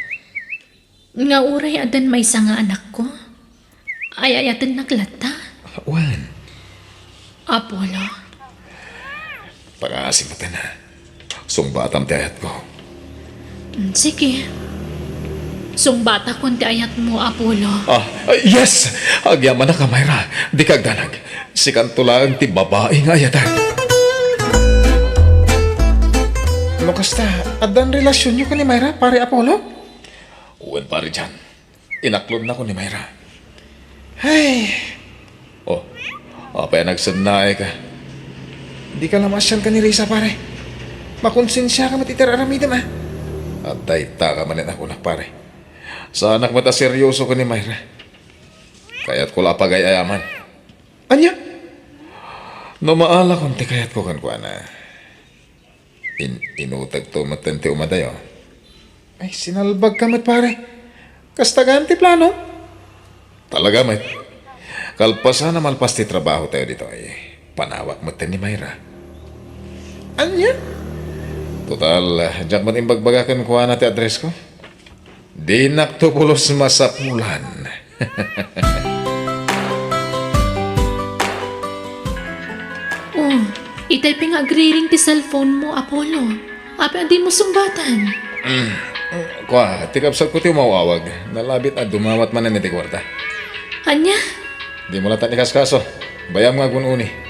Nga uray addan maysa nga anakko, ay-ayatennak latta. Wen. Apollo? Pangaasi metten, a. Sungbatam ti ayatko. Mm, sige. Sungbatakon ti ayatmo, Apollo. Ah, yes! Agyamanak a, Myra. Dika agdanag. Sikanto laeng ti babai nga ayaten. No kasta, addan relasionyo ken ni Myra, Pare Apollo? Wen, Pare Jan. Inaklodnakon ni Myra. Ay. Oh, apay a nagsennaayka? Dika la maasian ken ni Risa, Pare. Makonsensiaka met iti ar-aramidem, a. Adda itaka manen a kunak, Pare. Saanak met a serioso ken ni Myra. Kayatko la a pagay-ayaman. Ania? No maalakon ti kayatko kenkuana, in-, inutegto metten ti umadayo. Ay, sinalbagka met, Pare. Kasta gayam ti plano? Talaga met. Kalpasan a malpas ti trabahotayo ditoy, panawak metten ni Myra. Ania? Total, diak met imbagbaga kenkuana ti addressko. Dinakto pulos masapulan. Oh, itay pay nga agriring ti cellphone mo, Apollo. Apay a dimo sungbatan? Kua, ti kabsatko ti umaw-awag. Nalabit a dumawat manen iti kuarta. Ania? Dimo latta ikaskaso. Bayam nga agun-uni.